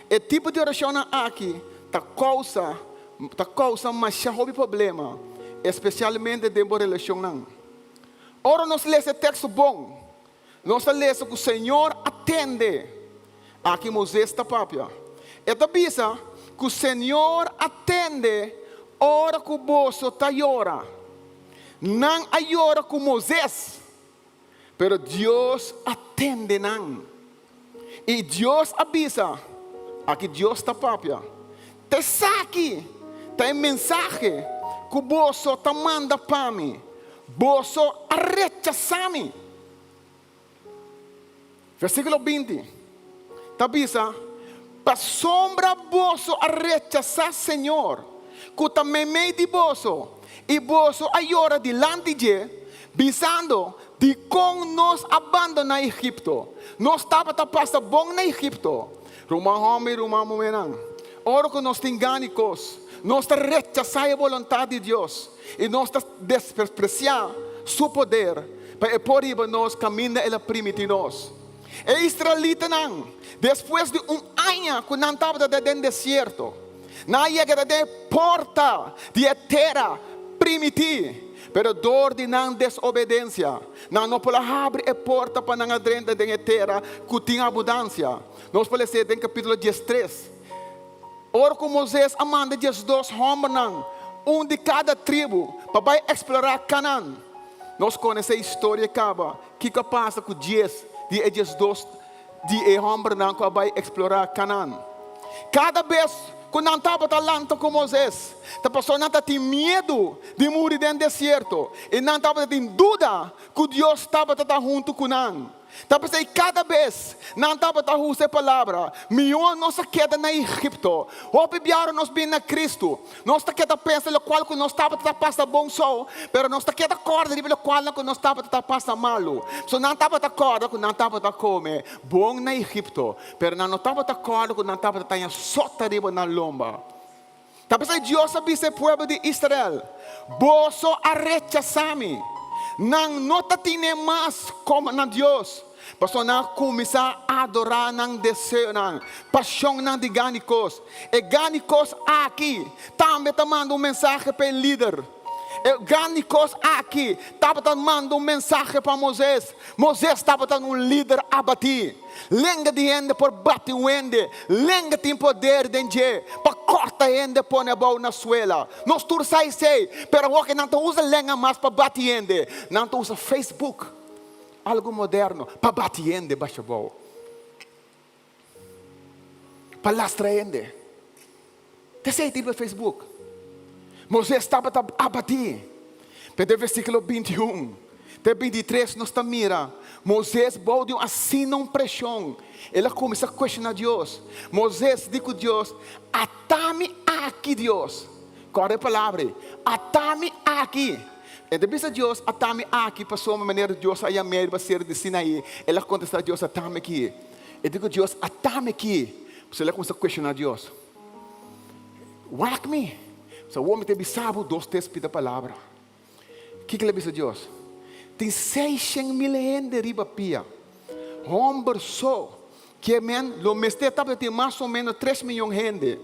E tipo di orashonnan aki ta kousa ta kousa masha hopi problema, espesialmente den bo relashonnan. Ora nos lesa e teksto bon, Nos ta lesa ku Señor a tende. Aki Moises ta papia. E ta bisa ku Señor a tende ora ku boso ta yora. Nan a yora ku Moises, pero Dios a tende nan. I Dios a bisa, aki Dios ta papia, Ta esaki ta e mensahe ku boso ta manda pa mi, Boso a rechasá mi. Versíkulo 20 ta bisa, Pasobra boso a rechasá Señor, ku ta meimei di boso, i boso a yora dilanti dje, bisando, Dikon nos a bandoná Egipto? Nos tabata pasa bon na Egipto. Ruman hòmber i ruman muhénan, ora ku nos tin gana i kos, nos ta rechasá e boluntat di Dios i nos ta despresiá Su poder pa e por hiba nos kaminda El a primiti nos. E israelitanan, despues di un aña ku nan tabata den desierto, nan a yega den e porta di e tera primití, pero dor di nan desobedensia, nan no por a habri e porta pa nan a drenta den e tera ku tin abundansia. Nos por lesa den kapítulo diestres. Ora ku Moises a manda 12 hòmbernan, un di kada tribu, pa bai eksplorá Kanan. Nos konosé e historia kaba. Kiko a pasa ku dies di e 12 di e hòmbernan ku a bai eksplorá Kanan? Kada bes ku nan tabata lanta ku Moises, ta pasobra nan ta tin miedu di muri den desierto i nan tabata tin duda ku Dios tabata ta huntu ku nan. Ta p'esei kada bes nan tabata usa e palabra, Mihó nos a keda na Egipto. Hopi biaha nos bini na Kristu, nos ta keda pensa lokual ku nos tabata ta pasa bon so, pero nos ta keda kòrda riba lokualnan ku nos tabata ta pasa malu. So nan tabata kòrda ku nan tabata kome bon na Egipto, pero nan no tabata kòrda ku nan tabata taña sota riba nan lomba. Ta p'esei Dios a bisa e pueblo di Israel, Boso a rechasá mi. Nan no ta tine mas komo nan Dios, pasobra nan a kuminsá adorá nan deseonan, pashonnan di gana kos. E gana kos aki tambe ta manda un mensahe pa e lider. E gana kos aki tabata manda un mensahe pa Moises. Moises tabata un lider abatí. Lenga di hende por bati un hende. Lenga tin poder den dje pa kòrta hende pone abou na suela. Nos tur sa esei, pero awor ke nan ta usa lenga mas pa bati hende, nan ta usa Facebook, algu moderno, pa bati hende basha abou, pa lastra hende. Ta esei tin riba Facebook. Moises tabata abatí. Pero den versíkulo 21 te 23 nos ta mira Moises bou di un asina un preshon, el a kuminsá kuestioná Dios. Moises di ku Dios, Ata mi aki, Dios. Kòrda e palabra ei, Ata mi aki. E ta bisa Dios, Ata mi aki, pasobra manera Dios a yam'é riba sera di Sinaí, el a kontestá Dios, Ata mi aki. E di ku Dios, Ata mi aki. Pasobra el a kuminsá kuestioná Dios. Wak mi. So awor mi ta bisa bo dos tres pida palabra. Kiko el a bisa Dios? Tin 600.000 hende riba pia. Homber so. Ke men lo mester tabata tin mas o menos 3 miyon hende.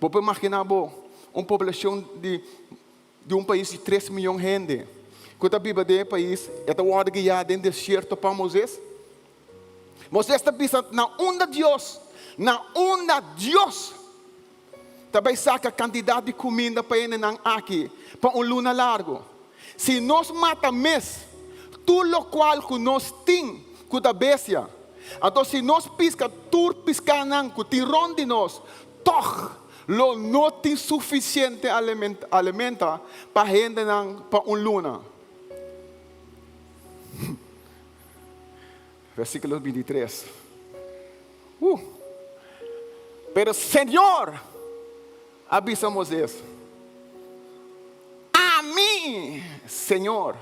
Bo por imagina bo un poblacion di di un pais di 3 miyon hende ku ta biba den e pais e ta wòrdu guiá den desierto pa Moises? Moises ta bisa na unda Dios, na unda Dios ta bai saka kantidat di kuminda pa hendenan aki pa un luna largu? Si nos mata mes tur lokual ku nos tin ku ta bestia, anto si nos piska tur piskanan ku tin rònt di nos, tòg. Lo no tin sufisiente alimenta pa hendenan pa un luna. Versíkulo bintitres. Uh! Pero Señor a bisa Moisés, Ami, Señor.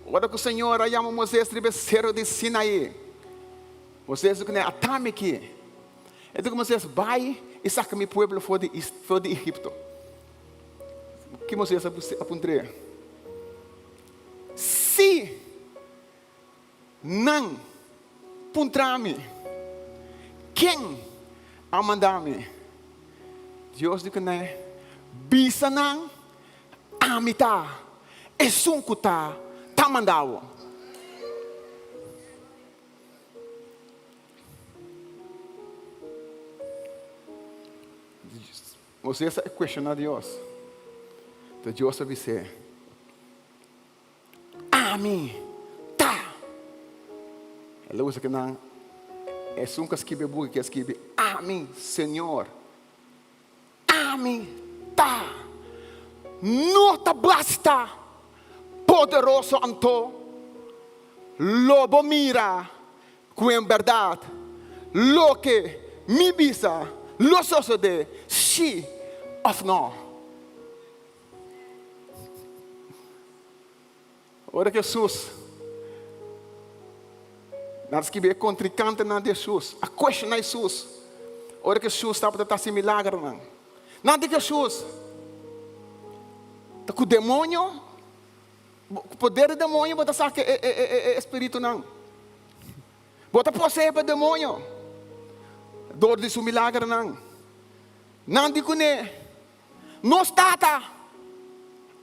Ora ku Señor a yama Moisés riba e seru di Sinaí, Moisés di kuné, Atami aki. E di ku Moisés, Bai i saka mi pueblo for di for di Egipto. Ki Moisés a puntr'é? Si nan puntra mi, Ken a manda mi? Dios di kuné, Bisa nan, Ami ta esun ku ta ta manda bo. Moisés a kuestioná Dios. Enton Dios a bis'é, Ami ta. El a usa kinan esun ku a skibi e buki ke a skibi, Ami, Señor. Ami ta. No ta basta poderoso anto? Lo bo mira ku en bèrdat loke mi bisa lo sosodé, sí òf nò. Ora ku Hesus, nan ta skibi e kontrinkantenan di Hesus a kuestioná Hesus ora ku Hesus tabata ta hasi milagernan. Nan di ku Hesus ta ku demonio, ku poder di demonio bo ta saka e spiritunan. Bo ta poseé pa demonio dor di su milagernan. Nan di kuné, Nos tata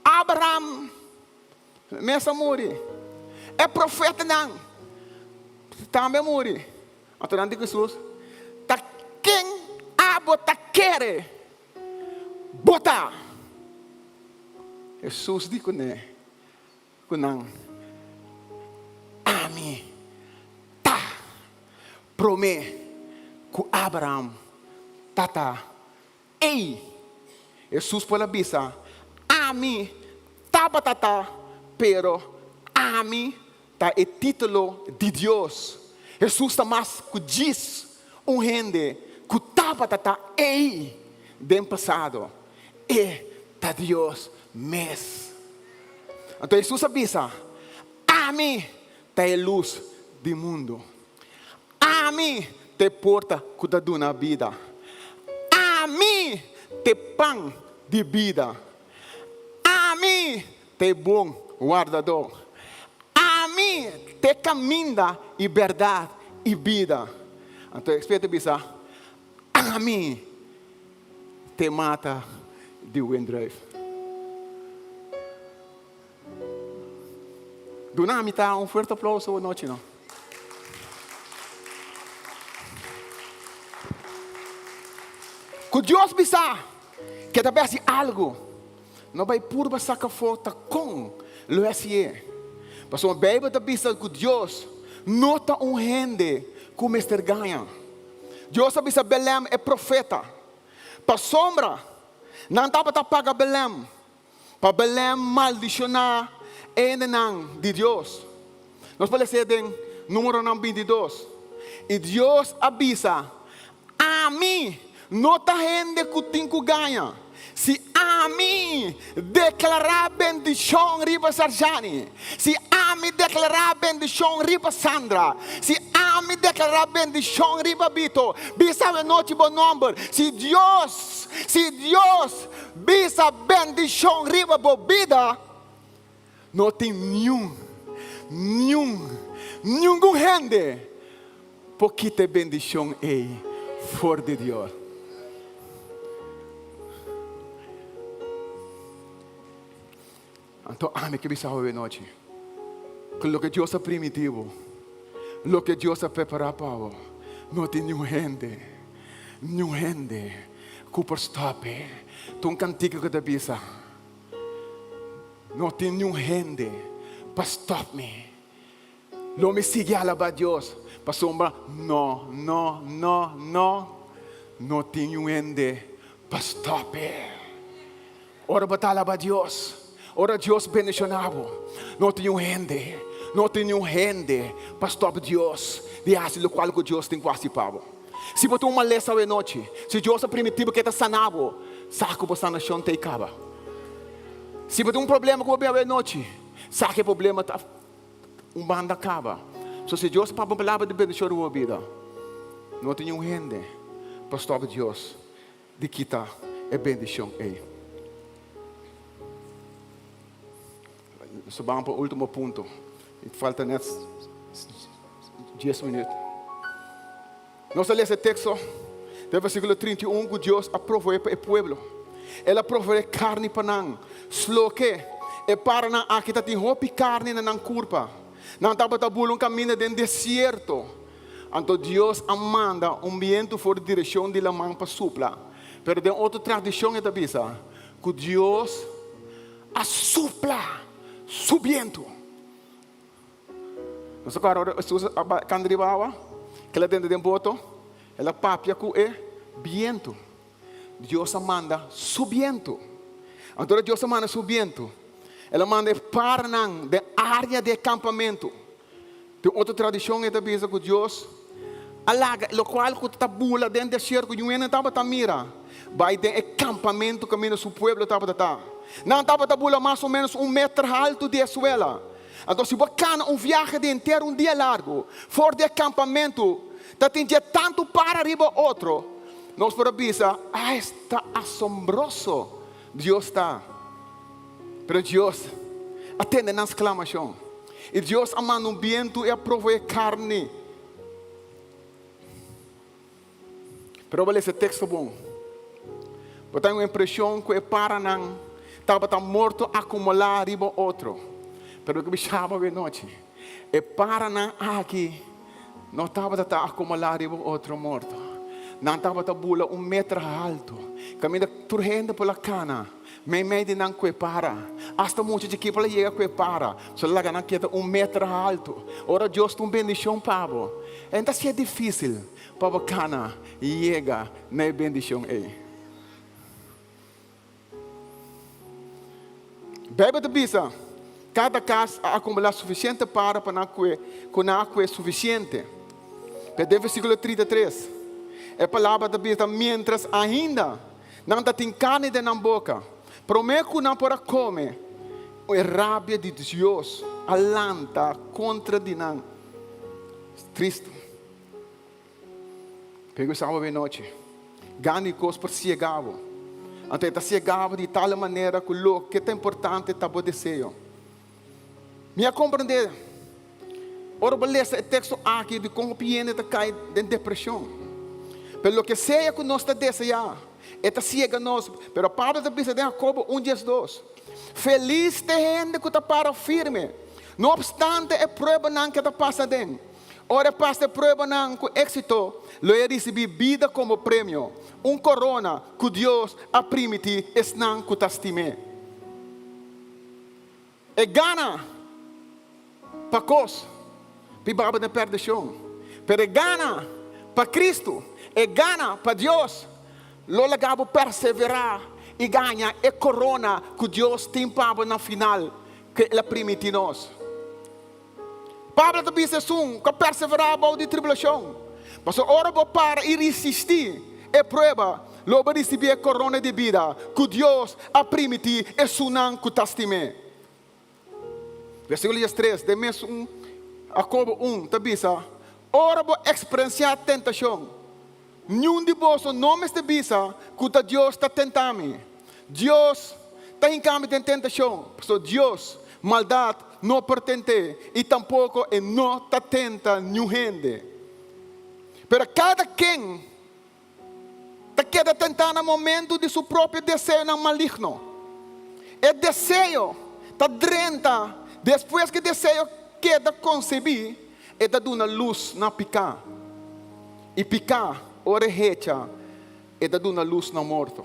Abraham mes a muri. E profetanan tambe a muri. Anto nan di ku Hesus, Ta ken abo ta kere bo ta? Hesus di kuné ku nan, Ami ta promé ku Abraham tata. Ei! Hesus por a bisa, Ami tabata ta, pero ami ta e título di Dios. Hesus ta mas ku djis un hende ku tabata ta ei den pasado. E ta Dios mes. Anto Hesus a bisa, Ami ta e lus di mundu. Ami ta e porta ku ta duna bida. Ami ta e pan di bida. Ami ta e bon wardadó. Ami ta e kaminda i bèrdat i bida. Anto e Spiritu a bisa, Ami ta e mata di wendruif. Duna mi ta un fuerte aplauso anochi no. Ku Dios bisa ke ta bai hasi algu, no bai purba saka afó ta kon lo e hasié. Pasobra Beibel ta bisa ku Dios no ta un hende ku mester gaña. Dios a bisa Belem e profeta, pasobra nan tabata paga Belem Pa Belem maldishoná e hendenan di Dios. Nos por lesa den Númeronan bintidos. I Dios a bisa, Ami no ta hende ku tin ku gaña. Si ami deklará bendishon riba Sarjani, si ami deklará bendishon riba Sandra, si ami deklará bendishon riba Bito, bisa awenochi bo nòmber, si Dios, si Dios Bisa bendishon riba bo bida, no tin niun, niun, ningun hende por kita e bendishon ei for di Dios. Anto ami ke bisa awe nochi, ku loke Dios a primiti bo, loke Dios a prepará pa bo, no tin niun hende, niun hende ku por stòp e. Ta un kantika ku ta bisa, No tin niun hende pa stòp mi. Lo mi sigui alabá Dios, pasobra no, no, no, no, no tin niun hende. Pa stòp e. Ora bo ta alabá Dios, ora Dios bendishoná bo, no tin niun hende, no tin niun hende pa stòp Dios di hasi lokual ku Dios tin ku hasi pa bo. Si bo tin un malesa awe nochi, si Dios a primintí bo ke ta sana bo, sa ku bo sanashon ta ei kaba. Si bo tin un problema ku bo bin awe nochi, sa ku e problema ta un banda kaba. So si Dios papia un palabra di bendishon riba bo bida, no tin niun hende pa stòp Dios di kita e bendishon ei. Nos ta ban pa ultimo punto. I falta net dies minuut. Nos ta lesa e teksto den versíkulo 31 ku Dios a proveé pa e pueblo. El a proveé karni pa nan. Sloke e paranan aki ta tin hopi karni na nan kurpa. Nan tabata bula un kaminda den desierto. Anto Dios a manda un bientu for di direkshon di laman pa supla. Pero den otro tradishon e ta bisa ku Dios a supla su bientu. Nos ta kòrda ora Hesus a bai kanda riba awa, ku el a drenta den boto, el a papia ku e bientu. Dios a manda su bientu. Anto ora Dios a manda su bientu, el a manda e parnan den área di e kampamentu. Den otro tradishon e ta bisa ku Dios a laga lokual ku ta bula den desierto ku niun hende tabata mira bai den e kampamentu kaminda su pueblo tabata ta. Nan tabata bula mas o ménos un meter haltu di e suela. Anto si bo kana un viahe di henter un dia largu for di e kampamentu ta tin dje tantu para riba otro, nos por a bisa, Esta asombroso Dios ta! Pero Dios a tende nan sklamashon, i Dios a manda un bientu i a proveé karni. Pero bo lesa e teksto bon, bo ta un impreshon ku e paranan tabata morto akumulá riba otro. Pero loke mi shaba awe nochi, e paranan aki no tabata ta akumulá riba otro morto. Nan tabata bula un meter haltu, kaminda tur hende por a kana. Meimei di nan ku e para. Asta mucha chikí por a yega ku e para. So laga nan keda un meter haltu. Ora Dios ta un bendishon pa bo, e no ta sier difísil pa bo kana yega na e bendishon ei. Beibel ta bisa, Kada kas a akumulá sufisiente para pa nan kue, ku nan a kue sufisiente. Pero den versíkulo 33, e palabra ta bisa, Miéntras ainda Nan ta tin karni den nan boka. Promé ku nan por a kome, e rabia di Dios a lanta kontra di nan. Tristu. P'e ku saba be nochi, gana di kos por siega bo. Anto e ta siega bo di tal manera ku loke ta importante ta bo deseo. Mi a komprendé ora bo lesa e teksto aki di kon hopi hende ta kai den depreshon. Pero loke sea ku nos ta deseá, e ta siega nos. Pero Pablo ta bisa den Jakobo un diesdos, Felis ta e hende ku ta para firme, no opstante e pruebanan ku e ta pasa aden. Ora e pasa e pruebanan ku éksito, lo e risibí bida komo premio, un korona ku Dios a primintí esnan ku ta stim'é. E gana pa kos pi baba den perdishon, pero e gana pa Kristu, e gana pa Dios, lo laga bo perseverá i gaña e korona ku Dios tin pa bo na final ku el a primintí nos. Pablo ta bisa esun ku a perseverá bou di tribulashon, Pasobra ora bo para i risistí e prueba, lo bo risibí e korona di bida ku Dios a primintí esunnan ku ta stim'é. Versíkulo diestres den mesun Jakobo un ta bisa, Ora bo eksperensiá tentashon, niun di boso no mester bisa ku ta Dios ta tenta mi. Dios ta hinka mi den tentashon, pasobra Dios maldat no por tent'é i tampoko e no ta tenta niun hende. Pero kada ken ta keda tentá na momentu di su propio deseonan maligno. E deseo ta drenta despues ku e deseo keda konsebí, e ta duna lus na piká. I piká, ora e hecha, e ta duna lus na morto.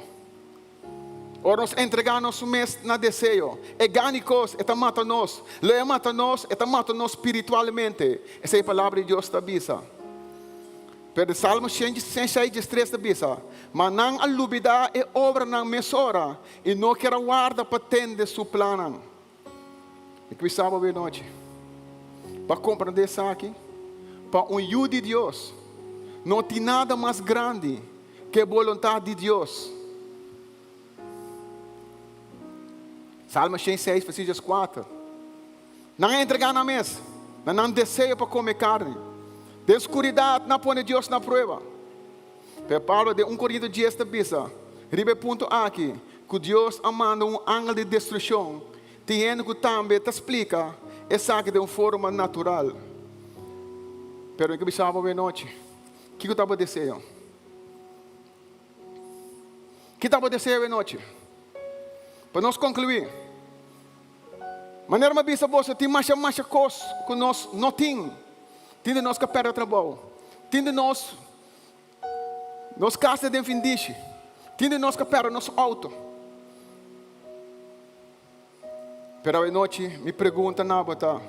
Ora nos entregá nos mes na deseo, e gana kos, e ta mata nos. Lo e mata nos, e ta mata nos spiritualmente. Esei e Palabra di Dios ta bisa. Pero Salmo 106 ta bisa, Ma nan a lubidá e obranan mesora i no kier a warda pa tende su plannan. Mi ke bisa bo awe nochi, pa komprendé esaki, pa un yu di Dios no tin nada mas grandi ku e boluntat di Dios. Salmo 106, versíkulo 4. Nan a entregá nan mes na nan deseo pa kome karni. Den skuridat nan a pone Dios na prueba. Pero Pablo den un Korinto dies ta bisa riba e punto aki ku Dios a manda un angel di destrukshon tin hende ku tambe ta splika esaki den un forma natural. Pero mi ke bisa bo awe nochi, kiko ta bo deseo? Ki ta bo deseo awe nochi? Pa nos konkluí. Manera mi a bisa boso, tin masha masha kos ku nos no tin. Tin di nos ku a pèrdè trabou. Tin di nos, nos kas ta den findishi. Tin di nos ku a pèrdè nos outo. Pero awe nochi mi pregunta na bo ta,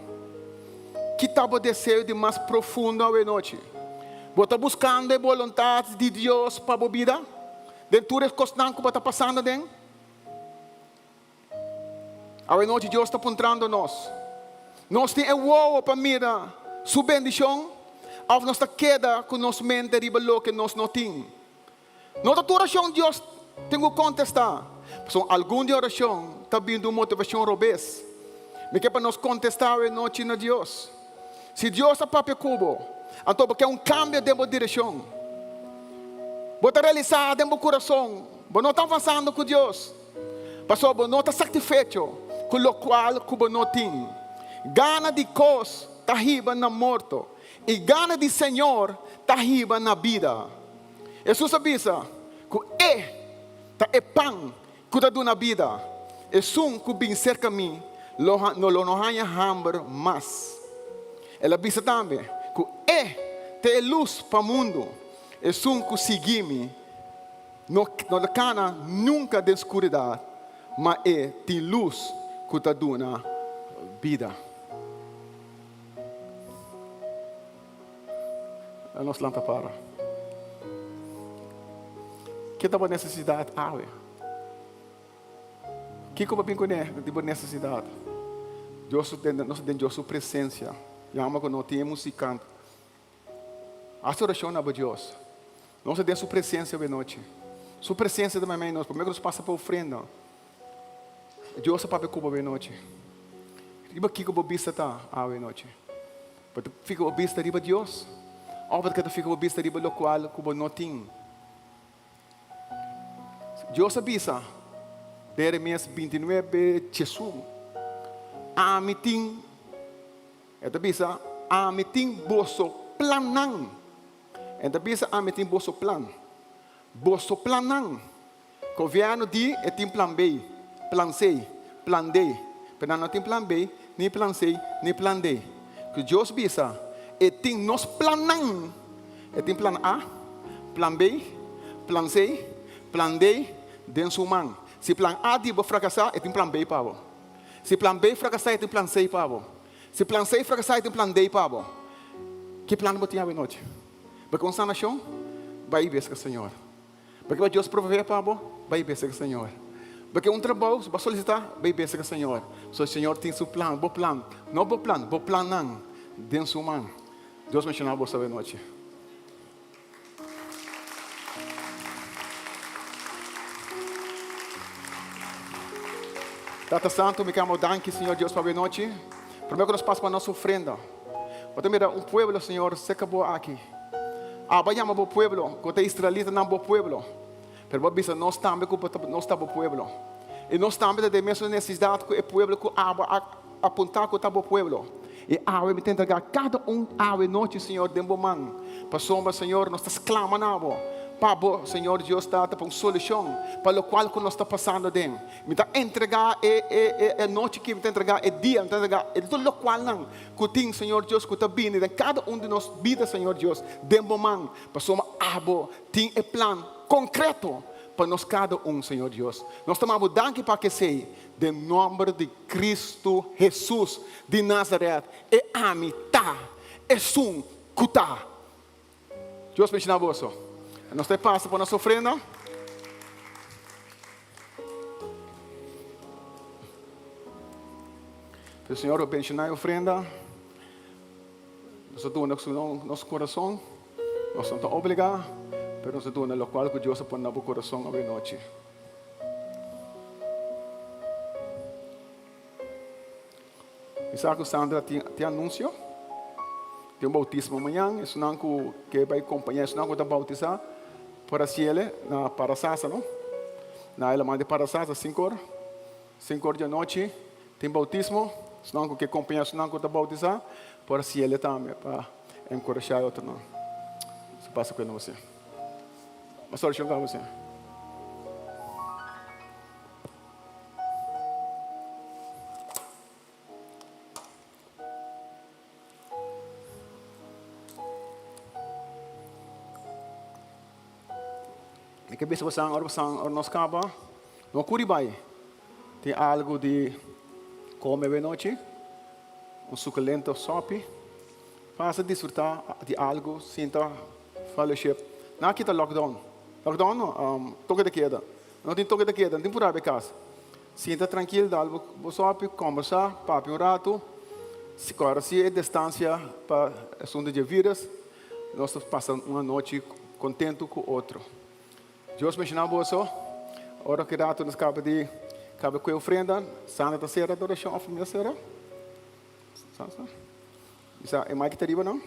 Ki ta bo deseo di mas profundo awe nochi? Bo ta buskando e boluntat di Dios pa bo bida den tur e kosnan ku bo ta pasando aden? Awe nochi Dios ta puntrando nos, Nos tin e wowo pa mira Su bendishon òf nos ta keda ku nos mente riba loke nos no tin? No ta tur orashon Dios tin ku kontestá, pasobra algun di orashon ta bin di un motivashon robes. Mi ke pa nos kontestá awe nochi na Dios. Si Dios a papia ku bo, anto bo ke un kambio den bo direkshon. Bo ta realisá den bo kurason bo no ta avansando ku Dios. Pasobra bo no ta satisfecho ku lokual ku bo no tin. Gana di kos ta hiba na morto, i gana di Señor ta hiba na bida. Hesus a bisa ku E ta e pan ku ta duna bida. Esun ku bin serka mi lo lo no haña hamber mas. El a bisa tambe ku E ta e lus pa mundu. Esun ku sigui mi No no ta kana nunka den skuridat, ma e tin lus ku ta duna bida. Laga nos lanta para. Ke ta bo nesesidat awe? Kiko bo bin kuné di bo nesesidat? Dios nos ta den Dios su presensia. Yama ku no tin e musikant. Hasi orashon na bo Dios. Nos ta den Su presensia awe nochi. Su presensia ta meimei nos. Promé ku nos pasa pa ofrenda, Dios ta papia ku bo awe nochi. Riba kiko bo bista ta awe nochi? Bo ta fika bo bista riba Dios òf bo ta keda fika bo bista riba lokual ku bo no tin? Dios a bisa den Jeremias bintinuebe, diesun, Ami tin. E ta bisa, Ami tin boso plannan. E ta bisa, Ami tin boso plan. Boso plannan. Gobièrnu di e tin plan B, plan C, plan D. Pero nan no tin plan B, ni plan C, ni plan D. Ku Dios bisa, E tin nos plannan. E tin plan A, plan B, plan C, plan D den su man. Si plan A di bo frakasá, e tin plan B pa bo. Si plan B frakasá, e tin plan C pa bo. Si plan C frakasá, e tin plan D pa bo. Ki plan bo tin awe nochi? Bo ke un sanashon? Bai i beska Señor. Bo ke pa Dios proveé pa bo? Bai i beska Señor. Bo ke un trabou? Bo a solisitá? Bai i beska Señor. Pasobra Señor tin su plan, bo plan, no bo plan, bo plannan den su man. Dios benshoná boso awe nochi. Tata Santo, mi kama danki, Señor Dios, pa awe nochi. Prome ku nos pasa pa nos ofrenda, bo ta mira un pueblo, Señor, serka bo aki. Abo a yama bo pueblo, ku ta israelitanan bo pueblo. Pero bo a bisa nos tambe ku nos ta bo pueblo. I nos tambe ta den mesun nesesidat ku e pueblo ku abo a apuntá ku ta bo pueblo. I awe mi ta entregá kada un awe nochi, Señor, den bo man. Pasobra, Señor, nos ta sklama na bo, pa bo, Señor Dios Tata, pa un solushon pa lokual ku nos ta pasando aden. Mi ta entregá e, e, e, e anochi aki, mi ta entregá e dia, mi ta entregá e tur lokualnan ku tin, Señor Dios, ku ta bini den kada un di nos bida, Señor Dios, den bo man. Pasobra abo tin e plan konkreto pa nos kada un, Señor Dios. Nos ta manda bo danki pa kesei, den nòmber di Kristu Hesus di Nazaret, e ami ta esun ku ta. Dios bendiciona boso. Nos ta pasa pa nos ofrenda. Pero Señor bendiciona e ofrenda. Nos ta duna su nos corazon. Nos no ta obliga, pero nos ta duna locual cu Dios a pone na bo corazon awe nochi. Mi sa ku Sandra tin tin anunsio. Tin un boutismo mañan. Esunnan ku ke bai kompañá esunnan ku ta boutisá por hasiele na Parasasa, no? Na e laman di Parasasa, sinkor, sinkor di anochi tin boutismo. Esunnan ku ke kompañá esunnan ku ta boutisá por hasiele tambe pa enkurashá e otronan. Su pasa ku e nos. Mas orashon kaba asina. Mi ke bisa bosan ora bosan ora nos kaba no kuri bai tin algu di kome awe nochi un sukulento sopi pasa disfruta di algu sinta fellowship nan a kita lockdown lockdown no toke de keda. No tin toke ta keda, no tin purá be kas. Sinta trankil, dal bo sopi, kombersá, papia un ratu. Si kòrda si e distansia pa asuntu dje vírus, nos ta pasa un anochi kontentu ku otro. Dios benshoná boso. Ora ki ratu nos kaba di kaba ku e ofrenda, Sandra ta sera adorashon òf mi ta sera? Sandra? Bisa e mic ta riba no?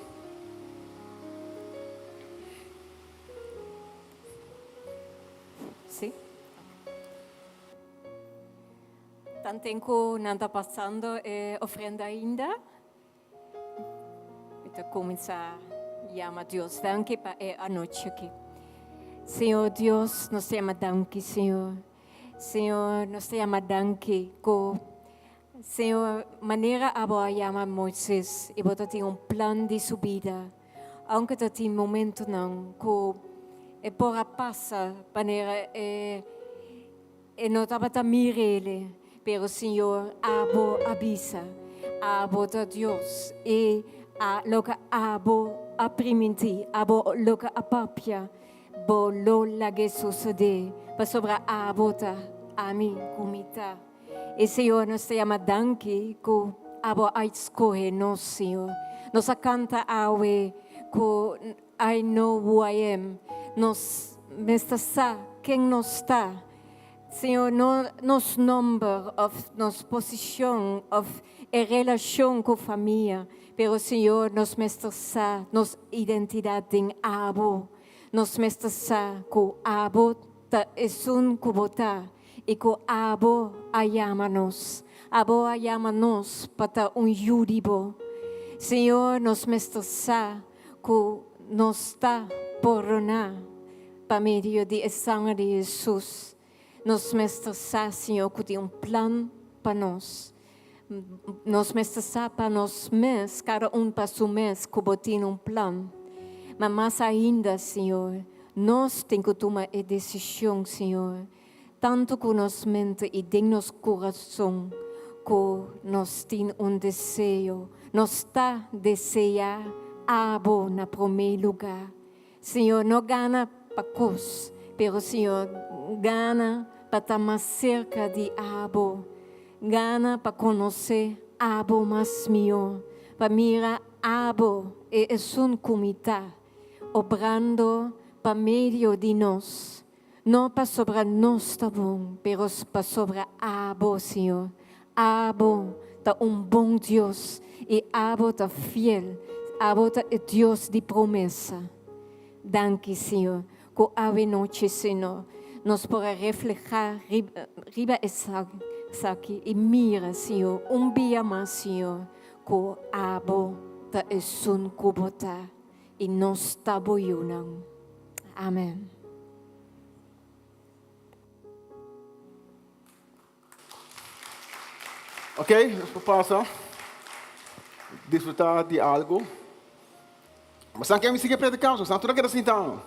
Sí. Tanten ku nan ta pasando e ofrenda ainda, mi ta kuminsá yama Dios danki pa e anochi aki. Señor Dios, nos ta yama danki, Señor. Señor, nos ta yama danki ku Señor, manera abo a yama Moises i bo ta tin un plan di su bida, aunke ta tin momentonan ku e por a pasa manera e e no tabata mir'ele, pero Señor, abo a bisa, abo ta Dios i a loke abo a primintí, abo loke a papia, bo lo lag'é sosodé, pasobra abo ta ami ku mi ta. E Señor nos ta yama danki ku abo a skohe nos, Señor. Nos a kanta awe ku I know who I am. Nos mester sa ken nos ta. Señor, no nos nomber of nos posishon of e relashon ku famia, pero Señor, nos mester sa nos identidat den abo. Nos mester sa ku abo ta esun ku bo ta. I ku abo a yama nos. Abo a yama nos pa ta un yu di bo. Señor, nos mester sa ku nos ta pordoná pa medio di e sanger di Hesus. Nos mester sa, Señor, ku tin un plan pa nos. Nos mester sa pa nos mes, kada un pa su mes, ku bo tin un plan. Ma mas ainda, Señor, nos tin ku tuma e desishon, Señor, tantu ku nos mente i den nos kurason, ku nos tin un deseo, nos ta deseá abo na promé lugá. Señor, no gana pa kos, pero Señor, gana pa ta mas serka di abo, gana pa konosé abo mas mihó, pa mira abo e esun ku mi ta, obrando pa medio di nos, no pasobra nos ta bon, pero pasobra abo, Señor, abo ta un bon Dios i abo ta fiel, abo ta e Dios di promesa. Danki, Señor, ku awe nochi, Señor, nos por a reflehá riba esaki i mira, Señor, un bia mas, Señor, ku abo ta esun ku bo ta i nos ta bo yunan. Amen. Ok, nos por pasa disfruta di algo. Mas anke mi sigue predicando, so santo no keda sintando.